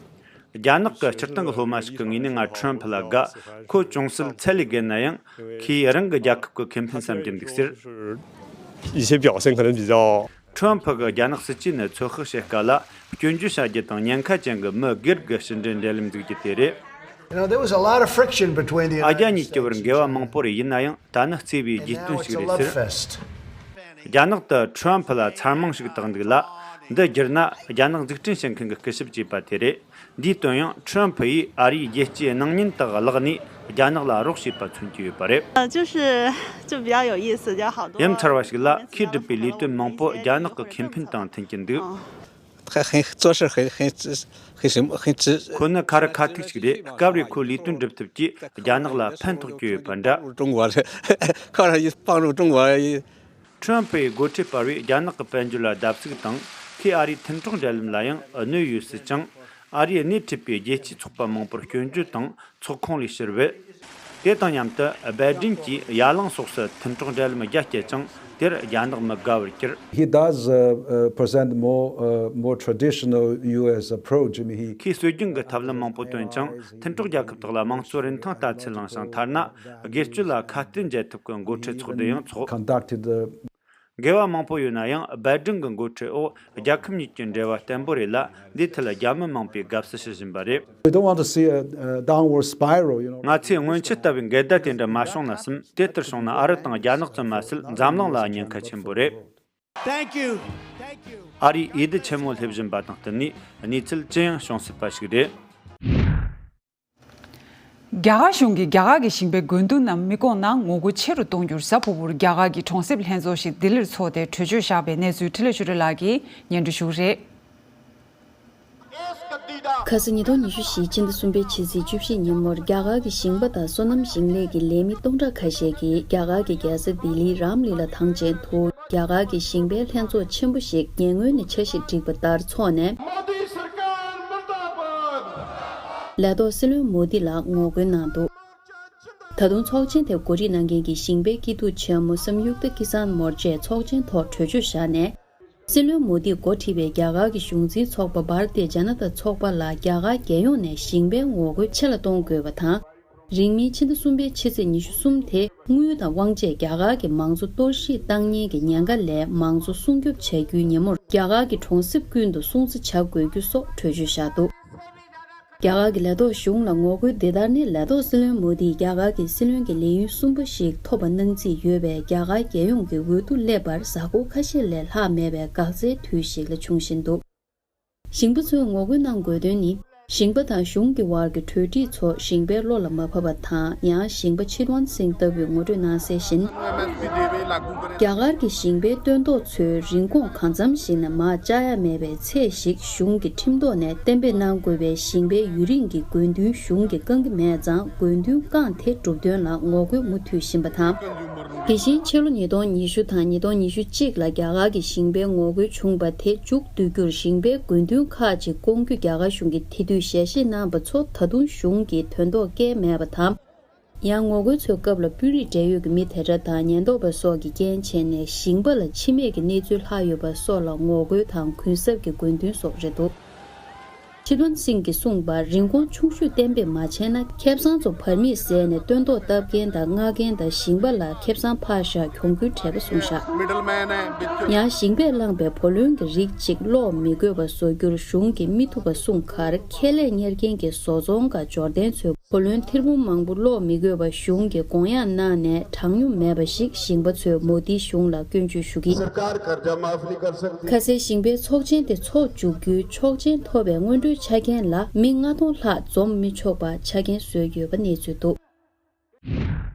རྒྱ་ནག་གི་སྤྱིར་བཏང་གི་སློབ་མ་ཞིག་གི་ངོས་ནས་ང་ཁྲོམ་ཕུ་ལ་དགའ། ཁོ་ཅུང་ཟད་ཚད་ལས་བརྒལ་ན་ཡང་ཁོས་རང་གི་རྒྱལ་ཁབ་ཀྱི་ཁེ་ཕན་བསམ་གྱི་འདུག་ཟེར། 一些表现可能比较 ཁྲོམ་ཕུ་གི་རྒྱ་ནག་སྲིད་ཇུས་ནི་ཚོད་དཔག་བྱེད་དཀའ་ལ་སྐྱོན་བརྗོད་བྱ་རྒྱུ་དང་ཉེན་ཁ་ཅན་གྱི་མི་སྒེར་གྱི་ཕྱི་འབྲེལ་འབྲེལ་ལམ་འཛུགས་རྒྱུ་དེ་རེད། You know, there was a lot of friction between the ཨ་རྒྱ་གཉིས་ཀྱི་བར་འགལ་བ་མང་པོ་རེད། ཡིན་ན་ཡང་ད་ནི་བརྩེ་བའི་རྗེས་སྟོན་ཞིག་རེད་ཟེར། རྒྱ་ནག་ཏུ་ཁྲོམ་ཕུ་ལ་ཚར་མང་ཞིག་བཏགས་འདུག་ལ། འདི་བསྒྱུར་ན་རྒྱ་ནག་འཛུགས་སྐྲུན་བྱེད་མཁན་གྱི་སྐུ་ཞབས་ཅེས་པ་དེ་རེད། འདིའི་དོན་ཡང་ཁྲོམ་ཕུ་ཡིས་ཨ་རིའི་རྒྱལ་སྤྱིའི་སྣང་བརྙན་དག་བརླག་ནས་རྒྱ་ནག་ལ་རོགས་བྱས་པ་མཚོན་གྱི་ཡོད་པ་རེད། 呃，就是就比较有意思，就好多 ཡ་མཚར་བ་ཞིག་ལ་ཁོས་བསྒྲུབས་པའི་ལས་དོན་མང་པོ་རྒྱ་ནག་གི་ཁེ་ཕན་དང་མཐུན་གྱི་འདུག། 很很做事很很很什么很直。 ཁོ་ནི་ཁ་རི་ཁ་ཐུག་ཅིག་རེད། སྐབས་རེ་ཁོའི་ལས་དོན་སྒྲུབ་ཐབས་ཀྱིས་རྒྱ་ནག་ལ་ཕན་ཐོགས་ཀྱི་ཡོད་པ་འདྲ། 中国人，靠上一帮助中国人。 ཁྲོམ་ཕུའི་སྒོ་ཁྲལ་སྤར་བས་རྒྱ་ནག་གི་དཔལ་འབྱོར་ལ་བརྡབ་གསིག་དང་ཁོས་ཨ་རིའི་མཐུན་གྲོགས་འབྲེལ་ལམ་ལ་ཡང་གནོད་ཡོད་སྲིད་ཀྱང་། ཨ་རིས་སྣེ་ཁྲིད་པའི་རྒྱལ་སྤྱིའི་ཚོགས་པ་མང་པོར་སྐྱོན་བརྗོད་དང་ཚོགས་ཁོངས་ལས་ཕྱིར་བུད། དེ་དང་མཉམ་དུ་སྦའི་ཏིན་གྱིས་ཡ་ལང་སོགས་སུ་མཐུན་གྲོགས་འབྲེལ་ལམ་རྒྱ་བསྐྱེད་ཀྱང་དེར་རྒྱ་ནག་མི་དགའ་བར་གྱུར། He does uh, uh, present more uh, more traditional U S approach. I mean, he ཁོས་སྲོལ་རྒྱུན་གྱི་ཐབས་ལམ་མང་པོ་བཏོན་ཀྱང་མཐུན་གྲོགས་རྒྱལ་ཁབ་དག་ལ་དམངས་གཙོ་རིན་ཐང་ལྟ་ཚུལ་བླངས་ཤིང་ཐ་ན་སྒེར་གཅོད་ལ་ཁ་གཏད་འཇལ་ཐབས་ཀྱི་འགོ་ཁྲིད་ཚོགས་འདུ་ཡང་འཚོགས། Conducted the འགལ་བ་མང་པོ་ཡོད་ན་ཡང་སྦའི་ཏིན་གྱི་འགོ་ཁྲིད་འོག་རྒྱལ་ཁབ་གཉིས་ཀྱི་འབྲེལ་བ་བརྟན་པོ་རེད་ལ། འདིའི་ཐད་རྒྱ་མི་མང་པོས་དགའ་བསུ་ཞུ་བཞིན་པ་རེད། We don't want to see a, a downward spiral, you know. ང་ཚོས་སྔོན་ཆད་ལྟ་བུའི་འགལ་ཟླ་དེ་འདྲ་མ་བྱུང་ན་བསམ། དེ་ལྟར་བྱུང་ན་ཨ་རི་དང་རྒྱ་ནག་ཙམ་མ་ཟད་འཛམ་གླིང་ལ་ཉེན་ཁ་ཆེན་པོ་རེད། Thank you. Thank you. ཨ་རིའི་འོས་བསྡུ་ཆེན་མོ་སླེབས་བཞིན་པ་དང་བསྟུན་ནས་གནས་ཚུལ་ཅི་ཡང་བྱུང་སྲིད་པ་ཞིག་རེད། རྒྱ་གར་གཞུང་གིས་རྒྱ་གར་གྱི་ཞིང་པའི་དགོས་འདུན་རྣམས་མི་བསྐོང་ན་ངོ་རྒོལ་ཆེ་རུ་གཏོང་རྒྱུར་གཟའ་ཕུར་བུར་རྒྱ་གར་གྱི་གྲོང་གསེབ་ལྷན་ཚོགས་ཤིག་ལྡི་ལིར་འཚོགས་ཏེ་གྲོས་ཆོད་བཞག་པའི་གནས་ཚུལ་འཕྲིན་ལས་ཆོས་སྒྲོན་ལགས་ཀྱིས་སྙན་སྒྲོན་ཞུ་གི་རེད། ཁ་སང་ཉིས་སྟོང་ཉི་ཤུ་བཞི་ཕྱི་ཟླ་གསུམ་པའི་ཕྱི་ཚེས་བཅུ་བཞི་ཉིན་མོར་རྒྱ་གར་གྱི་ཞིང་པ་དང་སོ་ནམ་ཞིང་ལས་ཀྱི་ལས་མི་སྟོང་ཕྲག་ཁ་ཤས་ཀྱིས་རྒྱ་གར་གྱི་རྒྱལ་ས་ལྡི་ལིའི་རམ་ལི་ལ་ཐང་ཆེན་དུ་རྒྱ་གར་གྱི་ཞིང་པའི་ལྷན་ཚོགས་ཆེན་པོ་ཞིག་ཉེ་སྔོན་ནས་འཆར་གཞི་བསྒྲིགས་པ་ལྟར་འཚོགས་ནས། ལས་ཐོག་སྲིད་བློན་མོ་དི་ལ་ངོ་རྒོལ་གནང་འདུག་ད་དུང་ཚོགས་ཆེན་དེ་གོ་སྒྲིག་གནང་མཁན་གྱི་ཞིང་པའི་སྐྱིད་སྡུག་ཆེན་མོ་སམ་ཡུག་ཏ་ཀི་སན་མོར་ཅས་ཚོགས་ཆེན་ཐོག་གྲོས་ཆོད་བཞག་ནས། སྲིད་བློན་མོ་དིས་འགོ་ཁྲིད་པའི་རྒྱ་གར་གྱི་གཞུང་འཛིན་ཚོགས་པ་བྷར་ཏི་ཇ་ན་ཏ་ཚོགས་པ་ལ་རྒྱ་གར་རྒྱལ་ཡོངས་ནས་ཞིང་པའི་ངོ་རྒོལ་ཆེ་ལ་གཏོང་དགོས་པ་དང་། རིང་མིན་ཕྱི་ཟླ་གསུམ་པའི་ཕྱི་ཚེས་ཉི་ཤུ་གསུམ་དེ་དངུལ་དང་དབང་ཆས་རྒྱ་གར་གྱི་མང་གཙོ་གཏོར་བཤིག་བཏང་ཉེན་གྱི་ཉེན་ཁ་ལས་མང་གཙོ་སྲུང་སྐྱོབ་བྱ་རྒྱུའི་ཉིན་མོར་རྒྱ་གར་གྱི་གྲོང་གསེབ་ཀུན་ཏུ་སྲུང་བརྩི་བྱ་དགོས་རྒྱུ་སོགས་གྲོས་ཆོད་བཞག་འདུག་རྒྱ་གར་གྱི་ལས་ཐོག་གཞུང་ལ་ངོ་རྒོལ་འདི་ལྟར་ནི། ལས་ཐོག་སྲིད་བློན་མོ་དིས་རྒྱ་གར་གྱི་སྲིད་བློན་གྱི་ལས་ཡུན་གསུམ་པ་ཞིག་ཐོབ་པ་གནང་རྩིས་ཡོད་པའི་རྒྱ་གར་རྒྱལ་ཡོངས་ཀྱི་འོས་བསྡུ་སླེབས་པར་གཟའ་འཁོར་ཁ་ཤས་ལས་ལྷག་མེད་པའི་འགག་རྩའི་དུས་ཤིག་ལ་འབྱུང་བཞིན་འདུག་ཞིང་པ་ཚོས་ངོ་རྒོལ་གནང་དགོས་དོན་ནི། ཞིང་པ་དང་གཞུང་གི་དབར་གྱི་གྲོས་འགྲིག་ཚོ་ཞིང་པའི་བློ་ལ་མ་བབས་པ་དང་། ཡང་ཞིང་པ་ཆི་ཏུའན་སིང་ལྟ་བུས་ངོ་སྤྲོད་གནང་གསལ་བཞིན། རྒྱ་གར་གྱི་ཞིང་པའི་སྟོན་ཐོག་ཚོའི་རིན་གོང་གང་འཚམ་ཞིག་ནས་མར་བཅག་ཡ་མེད་པའི་ཚད་ཞིག་གཞུང་གི་ཁྲིམས་ཐོག་ནས་གཏན་འབེབས་གནང་དགོས་པའི་ཞིང་པའི་ཡུན་རིང་གི་དགོས་འདུན་གཞུང་གིས་བསྐང་གི་མེད་ཙང་། དགོས་འདུན་བསྐངས་ཏེ་གྲུབ་དོན་ལ་ངོ་རྒོལ་མུ་མཐུད་བཞིན་པ་དང་། དེ་བཞིན་ཕྱི་ལོ་ཉིས་སྟོང་ཉི་ཤུ་དང་ཉིས་སྟོང་ཉི་ཤུ་གཅིག་ལ་རྒྱ་གར་གྱི་ཞིང་པའི་ངོ་རྒོལ་བྱུང་བ་དེ་མཇུག་བསྡུ་རྒྱུར་ཞིང་པའི་དགོས་འདུན་ཁག་ཅིག་སྐོང་རྒྱུ་རྒྱ་གར་གཞུང་གིས་དེ་དུས་ཞལ་བཞེས་གནང་བ་ཚོ་ད་དུང་གཞུང་གིས་དོན་ཐོག་བཀལ་མེད་པ་དང་། ཡང་ངོ་རྒོལ་ཚོའི་སྐབས་ལ་དཔོན་རིགས་འབྲེལ་ཡོད་ཀྱི་མི་དེ་འདྲ་དང་ཉེན་རྟོག་པ་སོགས་ཀྱིས་རྐྱེན་བྱས་ནས་ཞིང་པ་ལ་འཆི་རྨས་ཀྱི་གནས་ཚུལ་ལྷག་ཡོད་པ་སོགས་ལ་ངོ་རྒོལ་དང་གུན་གསབ་ཀྱི་དགོས་འདུན་སོགས་རེད་འདུག་ཆི་ཏུན་སིང་གིས་གསུངས་པར། རིན་གོང་ཆུང་ཤོས་གཏན་འབེབས་མ་བྱས་ན། ཁེ་བཟང་ཚོ་བར་མིས་བཟས་ནས་སྟོན་ཐོག་བཏབ་མཁན་དང་མངགས་མཁན་དང་ཞིང་པ་ལ་ཁེ་བཟང་ཕར་བཞག་གྱོང་གུན་འཕྲད་པ་གསུངས་བཞག་ཡང་ཞིང་པས་བླངས་པའི་བུ་ལོན་གྱི་རིགས་གཅིག་སློག་མི་དགོས་པ་བཟོ་རྒྱུར་གཞུང་གིས་མི་ཐུབ་པ་གསུངས་ཁར། ཁེ་ལས་གཉེར་མཁན་གྱི་བཟོ་ཚོང་དང་འབྱོར་ལྡན་ཚོས་བུ་ལོན་ཐེར་འབུམ་མང་པོ་སློག་མི་དགོས་པ་གཞུང་གིས་དགོངས་ཡངས་གནང་ནས། གྲངས་ཉུང་མེད་པ་ཞིག་ཞིང་པ་ཚོས་མོ་དིའི་གཞུང་ལ་སྐྱོན་བརྗོད་ཞུ་གི། ཁ་སའི་ཞིང་པའི་ཚོགས་ཆེན་དེ་འཚོགས་འཇུག་རྒྱུའི་ཆོག་མཆན་ཐོབ་པའི་སྔོན་འགྲོའི་ཆ་རྐྱེན་ལ་མི་ལྔ་སྟོང་ལྷག་འཛོམས་མི་ཆོག་པ་ཆ་རྐྱེན་བཟོས་ཡོད་པ་གནས་ཚུལ་འདུག་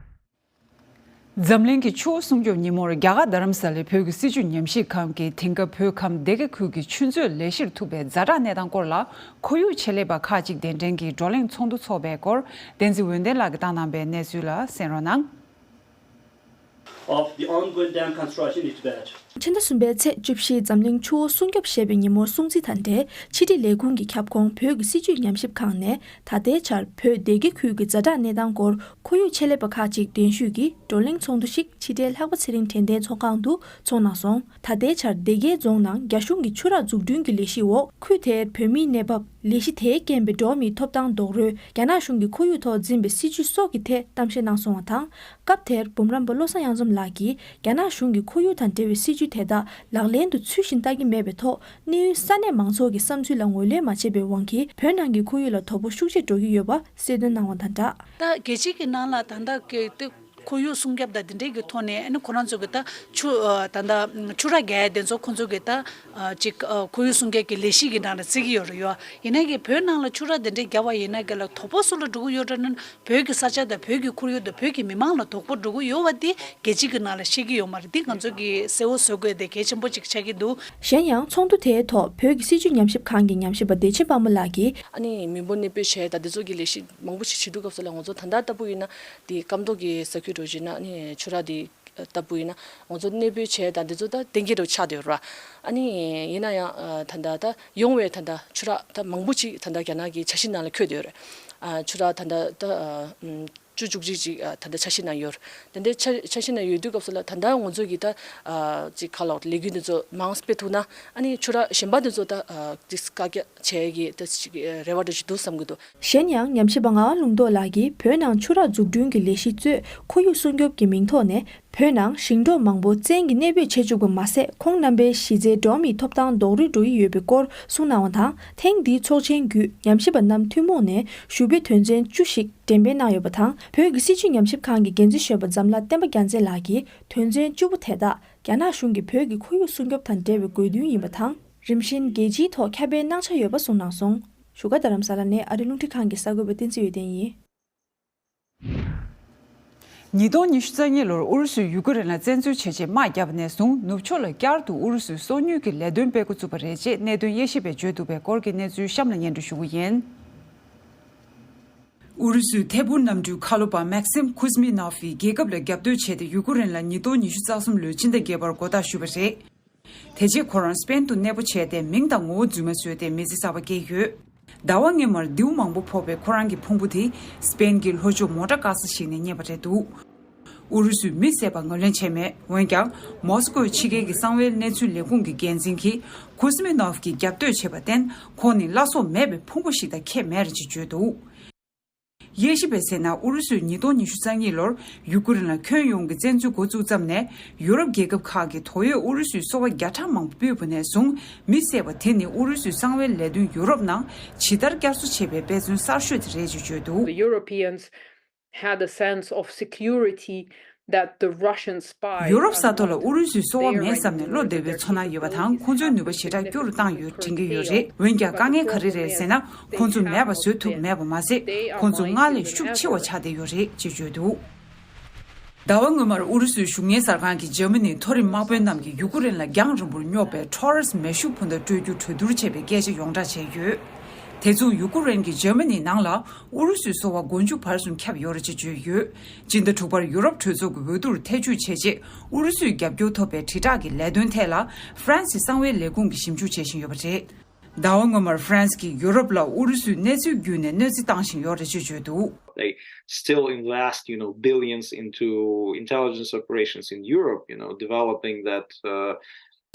འཛམ་གླིང་གི་ཆུ་བོ་སྲུང་སྐྱོབ་ཉིན་མོར་རྒྱ་གར་རྡ་རམ་ས་ལའི་བོད་ཀྱི་སྲིད་བྱུས་ཉམས་ཞིབ་ཁང་གིས་དེང་སྐབས་བོད་ཁམས་སྡེ་དགེ་ཁུལ་གྱི་ཆུ་མཛོད་ལས་གཞིར་ཐུག་པའི་ཛ་དྲག་གནས་སྟངས་སྐོར་ལ། ཁོར་ཡུག་ཆེད་ལས་པ་ཁག་ཅིག་གདན་འདྲེན་གྱིས་བགྲོ་གླེང་ཚོགས་འདུ་འཚོགས་པའི་སྐོར། བསྟན་འཛིན་འོད་ལྡན་ལགས་ཀྱིས་བཏང་གནང་པའི་གནས་ཚུལ་ལ་གསན་རོགས་གནང་། Of the ongoing dam construction in Tibet. ཕྱི་ཟླ་གསུམ་པའི་ཚེས་བཅུ་བཞི། འཛམ་གླིང་ཆུ་བོ་སྲུང་སྐྱོབ་ཞེས་པའི་ཉིན་མོར་སྲུང་བརྩི་དང་འབྲེལ། ཕྱི་དྲིལ་ལས་ཁུངས་ཀྱི་ཁྱབ་ཁོངས་བོད་ཀྱི་སྲིད་བྱུས་ཉམས་ཞིབ་ཁང་ནས། ད་ལྟའི་ཆར་བོད་སྡེ་དགེ་ཁུལ་གྱི་ཛ་དྲག་གནས་སྟངས་སྐོར། ཁོར་ཡུག་ཆེད་ལས་པ་ཁག་ཅིག་གདན་ཞུས་ཀྱིས་བགྲོ་གླེང་ཚོགས་འདུ་ཞིག་ཕྱི་དྲིལ་ལྷག་པ་ཚེ་རིང་དྲན་རྟེན་ཚོགས་ཁང་དུ་འཚོགས་གནང་སོང་། ད་ལྟའི་ཆར་སྡེ་དགེ་རྫོང་ནང་རྒྱ་གཞུང་གི་ཆུ་རགས་འཛུགས་སྐྲུན་གྱི་ལས་གཞི་འོག་ཁུལ་དེར་བོད་མིའི་གནས་བབ། ལས་གཞི་དེའི་རྐྱེན་པས་འགྲོ་བ་མིའི་ཐོབ་ཐང་རྡོག་རོལ། རྒྱ་ནག་གཞུང་གིས་ཁོར་ཡུག་ཐོག་འཛིན་པའི་སྲིད་བྱུས་སོགས་ཀྱི་ཐད་གཏམ་བཤད་གནང་སོང་བ་དང་། སྐབས་དེར་འབུམ་རམས་པ་བློ་བཟང་གཡང་འཛོམས་ལགས་ཀྱིས། རྒྱ་ནག་གཞུང་གིས་ཁོར་ཡུག་དང་འབྲེལ་བའི་སྲིད་བྱུས་དེ་དག་ལག་ལེན་དུ་ཚུལ་བཞིན་བསྟར་གྱི་མེད་པའི་ཐོག་གནས་ཡུལ་ས་གནས་མང་ཚོགས་ཀྱི་བསམ་ཚུལ་ལ་ངོས་ལེན་མ་བྱས་པའི་དབང་གིས། བོད་ནང་གི་ཁོར་ཡུག་ལ་དོ་ཕོག་ཤུགས་ཆེ་འགྲོ་གི་ཡོད་པ་གསལ་སྟོན་གནང་བ་དང་སྦྲགས། ད་རྒྱལ་སྤྱི་གི་ནང་ལ་ད་ལྟ་གི་ཏི་ཁོར་ཡུག་སྲུང་སྐྱོབ་དང་དེ་འབྲེལ་གྱི་ཐོག་ནས། ཨ་ནི་ཁོ་རང་ཚོ་གི་ད་ཆུ་ཨ་ད་ད་ཆུ་རགས་རྒྱག་ཡ་དེ་ཚོ་ཁོ་ཚོ་གི་ད་ཨ་ཅིག་ཨ་ཁོར་ཡུག་སྲུང་སྐྱོབ་ཀྱི་ལས་གཞི་གི་ནང་ལ་བརྩི་གི་ཡོད་རེད་ཡོད། ཡིན་ན་གི་བོད་ནང་ལ་ཆུ་རགས་དེ་འདྲའི་རྒྱག་པ་ཡིན་ན་གི་ལ་དོ་ཕོག་སུ་ལ་འགྲོ་གི་ཡོད་འདྲ་ན། བོད་ཀྱི་ས་ཆ་དང་བོད་ཀྱི་ཁོར་ཡུག་དང་བོད་ཀྱི་མི་མང་ལ་དོ་ཕོག་འགྲོ་གི་ཡོད་པ་དེ་རྒྱལ་སྤྱི་གི་ནང་ལ་ཤེས་ཀྱི་ཡོད་མ་རེད། འདི་ང་ཚོ་གི་གསལ་བོ་བཟོ་དགོས་དེ་གལ་ཆེན་པོ་ཅིག་ཆགས་ཀྱི་འདུག་གཞན་ཡང་ཚོགས་འདུ་དེའི་ཐོག་བོད་ཀྱི་སྲིད་བྱུས་ཉམས་ཞིབ་ཁང་གི་ཉམས་ཞིབ་པ་བདེ་ཆེན་དཔལ་མོ་ལགས་ཀྱིས། ཨ་ནི་མི་འབོར་གནས་སྤོས་བྱས་དང་འདི་ཚོ་གི་ལས་གཞི་མང་པོ་ཞིག་བྱེད་དུས་སྐབས་སུ་ལ། ང་ཚོ་ད་ལྟ་ལྟ་བུ་ཡིན་ན་འདི་སྐམ་ཐོག་གི་ས་ཁུལ་འགྲོ་བཞིན་ན། ཨ་ནི་ཆུ་རགས་འདི་ལྟ་བུ་ཡིན་ན་ང་ཚོ་གནས་སྤོས་བྱས་དང་འདི་ཚོ་ད་གཏན་འཁེལ་རུ་ཆགས་བསྡད་ཡོད་ར། ཨ་ནི་ཡིན་ན་ཡང་ཨ་ད་ལྟ་ད་ཡོང་བའི་ད་ལྟ་ཆུ་རགས་ད་མང་པོ་ཅིག་ད་ལྟ་རྒྱ་ནག་གི་འཆར་གཞི་ནང་ལ་འཁོད་བསྡད་ཡོད་རེད། ཨ་ཆུ་རགས་ད་ལྟ་ད་ཨ་ཨམ་བཅུ་དྲུག་ཅིག་ཅིག་ཨ་ད་ལྟ་འཆར་གཞི་ནང་ཡོད་རེད། དེ་འདྲའི་འཆར་འཆར་གཞི་ནང་ཡོད་དུས་སྐབས་སུ་ལ། ད་ལྟ་ང་ཚོ་གི་ད་ཨ་ཅིག་ག་ལབ་ལས་འགུལ་འདི་ཚོ་མང་སྤེལ་ཐུབ་ན། ཨ་ནི་ཆུ་རགས་གཞན་པ་འདི་ཚོ་ད་ཨ་ཏིག་བཀག་རྒྱ་བྱེད་ཀྱི་ད་ཅིག་རེ་བ་འདྲ་ཞིག་འདུག་བསམ་གྱི་འདུག་གཞན་ཡང་ཉམས་ཞིབ་པ་ངག་དབང་ལུང་རྟོགས་ལགས་ཀྱིས། བོད་ནང་ཆུ་རགས་འཛུགས་སྐྲུན་གྱི་ལས་གཞི་གཙོས་ཁོར་ཡུག་སྲུང་སྐྱོབ་ཀྱི་མིང་ཐོག་ནས། བོད་ནང་ཞིང་འབྲོག་མང་པོ་བཙན་གྱིས་གནས་སྤོས་བྱེད་བཅུག་པ་མ་ཟད། ཁོང་རྣམ་པའི་གཞི་རྩའི་འགྲོ་བ་མིའི་ཐོབ་ཐང་རྡོག་རོལ་འགྲོ་ཡི་ཡོད་པའི་སྐོར་གསུངས་གནང་བ་དང་། ཐེངས་འདིའི་ཚོགས་ཆེན་བརྒྱུད་ཉམས་ཞིབ་པ་རྣམས་ཐུན་མོང་ནས་ཞུ་འབོད་དོན་ཚན་བཅུ་ཞིག་འགྲེམས་སྤེལ་གནང་ཡོད་པ་དང་། བོད་ཀྱི་སྲིད་བྱུས་ཉམས་ཞིབ་ཁང་གི་འགན་འཛིན་གཞོན་པ་འཛམ་ལྷ་བསྟན་པ་རྒྱལ་མཚན་ལགས་ཀྱིས། དོན་ཚན་བཅུ་པོ་དེ་དག་རྒྱ་ནག་གཞུང་གིས་བོད་ཀྱི་ཁོར་ཡུག་སྲུང་སྐྱོབ་དང་འབྲེལ་བའི་དགོས་འདུན་ཡིན་པ་དང་། རིམ་བཞིན་རྒྱལ་སྤྱིའི་ཐོག་ཁྱབ་སྤེལ་གནང་འཆར་ཡོད་པ་གསུངས་གནང་སོང་། བཞུགས་སྒར་རྡ་རམ་ས་ལ་ནས་ཨ་རི་རླུང་འཕྲིན་ཁང་གི་གསར་འགོད་པ་བསྟན་འཛིན་འོད་ལྡན་ཡིན། ཉིས་སྟོང་ཉི་ཤུ་རྩ་གཉིས་ལོར་ཨུ་རུ་སུས་ཡུ་ཀེ་རེན་ལ་བཙན་འཛུལ་བྱས་རྗེས་དམག་བརྒྱབ་པ་ནས་བཟུང་། ནུབ་ཕྱོགས་ལ་བསྐྱར་དུ་ཨུ་རུ་སུའི་སོ་ཉུལ་གྱི་ལས་དོན་སྤེལ་འགོ་བཙུགས་པ་རེད་ཅེས་གནད་དོན་དབྱེ་ཞིབ་པས་བརྗོད་འདུག་པའི་སྐོར་གྱི་གནས་ཚུལ་གཤམ་ལ་སྙན་སྒྲོན་ཞུ་གི་ཡིན། ཨུ་རུ་སུའི་ཐད་འཕུར་གནམ་གྲུའི་མཁའ་སློབ་པ་མེག་སིམ་ཁུ་ཛི་མི་ནོབ་ཀྱིས་རྒྱལ་ཁབ་ལ་རྒྱབ་གཏོད་བྱས་ཏེ། ཡུ་ཀེ་རེན་ལ་ཉིས་སྟོང་ཉི་ཤུ་རྩ་གསུམ་ལོའི་ཕྱི་ཟླ་བརྒྱད་པར་མགོ་བཏགས་ཞུས་པ་རེད། དེ་རྗེས་ཁོ་རང་སྤེན་དུ་གནས་སྤོ་བྱས་ཏེ། མིང་དང་ངོ་བོ་རྫུན་མ་བཟོས་ཏེ་མི་ཚེ་གསར་པ་སྐྱེལ་ཡོད། ཟླ་བ་སྔོན་མར་རྡེའུ་མང་པོ་ཕོག་པའི་ཁོ་རང་གི་ཕུང་པོ་དེ་སི་པེན་གྱི་ལྷོ་ཕྱོགས་མོ་ཊ་ཀ་ས་ཞིག་ནས་རྙེད་པ་རེད་འདུག། ཨུ་རུ་སུས་མི་བསད་པ་ངོས་ལེན་བྱས་མེད། འོན་ཀྱང་མོ་སི་ཀོའི་ཕྱི་རྒྱལ་གྱི་གསང་བའི་གནས་ཚུལ་ལས་ཁུངས་ཀྱི་འགན་འཛིན་གྱིས་ཀུ་སི་མི་ནོབ་ཀྱིས་རྒྱབ་གཏོད་བྱས་པར་བརྟེན། ཁོང་ནི་བླ་སྲོག་མེད་པའི་ཕུང་པོ་ཞིག་དང་ཁྱད་མེད་རེད་ཅེས་བརྗོད་འདུག། དབྱེ་ཞིབ་པས་གསལ་ན། ཨུ་རུ་སུས་ཉིས་སྟོང་ཉི་ཤུ་རྩ་གཉིས་ལོར་ཡུ་ཀེ་རེན་ལ་ཁྱོན་ཡོངས་ཀྱི་བཙན་འཛུལ་འགོ་བཙུགས་ཙམ་ནས། ཡུ་རོབ་རྒྱལ་ཁབ་ཁག་གིས་དོགས་ཡོད་ཨུ་རུ་སུའི་སོ་པ་བརྒྱ་ཕྲག་མང་པོ་སྤུས་པ་ནས་བཟུང་མི་བསད་པ་དེ་ནི། ཨུ་རུ་སུའི་གསང་བའི་ལས་དོན་ཡུ་རོབ་ནང་ཇི་ལྟར་བསྐྱར་གསོ་བྱས་པའི་དཔེ་མཚོན་གསར་ཤོས་དེ་རེད་ཅེས་བརྗོད་འདུག། The Europeans had a sense of security that the Russian spies ཡུ་རོབ་ས་ཐོག་ལ་ཨུ་རུ་སུའི་སོ་པ་མེད་བསམ་ནས་བློ་བདེ་བའི་ཚོར་སྣང་ཡོད་པ་དང་། ཁོང་ཚོའི་ནུས་པ་ཞེ་དྲག་སྐྱོ་རུ་བཏང་ཡོད་དྲན་གྱི་ཡོད་རེད། འོན་ཀྱང་དཀའ་ངལ་ག་རེ་རེད་ཟེར་ན། ཁོང་ཚོ་མེད་པ་བཟོ་ཐུབ་མེད་པ་མ་ཟད། ཁོང་ཚོ་སྔར་ལས་ཤུགས་ཆེ་བ་ཆགས་བསྡད་ཡོད་རེད་ཅེས་བརྗོད་འདུག། ཟླ་བ་སྔོན་མར་ཨུ་རུ་སུའི་གཞུང་གཉེར་གསར་ཁང་གིས་འཇར་མ་ནིའི་མཐོ་རིམ་དམག་དཔོན་རྣམས་ཀྱིས་ཡུ་ཀེ་རེན་ལ་རྒྱང་རིང་པོར་སྙོབ་པའི་ཊོ་རེས་མེ་ཤུགས་འཕུར་མདའ་སྤྲོད་རྒྱུ་གྲོས་བསྡུར་བྱས་པའི་སྐད་ཆ་ཡོངས་བསྒྲགས་བྱས་ཡོད། དེ་མཚུངས་ཡུ་ཀེ་རེན་གྱིས་འཇར་མ་ནིའི་ནང་ལ་ཨུ་རུ་སུའི་སོ་པ་མགོ་མཇུག་བར་གསུམ་ཁྱབ་ཡོད་རེད་ཅེས་བརྗོད་ཡོད། སྤྱི་ཟླ་དྲུག་པར་ཡུ་རོབ་གྲོས་ཚོགས་ཀྱི་འོས་བསྡུར་ཐེ་བྱུས་བྱས་རྗེས། ཨུ་རུ་སུའི་རྒྱབ་སྐྱོར་ཐོབ་པའི་དྲིལ་བསྒྲགས་ཀྱི་ལས་དོན་ཐད་ལ་ཧྥ་རན་སིའི་གསང་བའི་ལས་ཁུངས་ཀྱིས་ཞིབ་འཇུག་བྱེད་བཞིན་ཡོད་པ་རེད། ཟླ་བ་སྔོན་མར་ཧྥ་རན་སི་གིས་ཡུ་རོབ་ལ་ཨུ་རུ་སུས་གནས་ཚུལ་བརྒྱུད་ནས་གནོད་འཚེ་བཏང་བཞིན་ཡོད་རེད་ཅེས་བརྗོད་འདུག། They still invest, you know, billions into intelligence operations in Europe, you know, developing that, uh,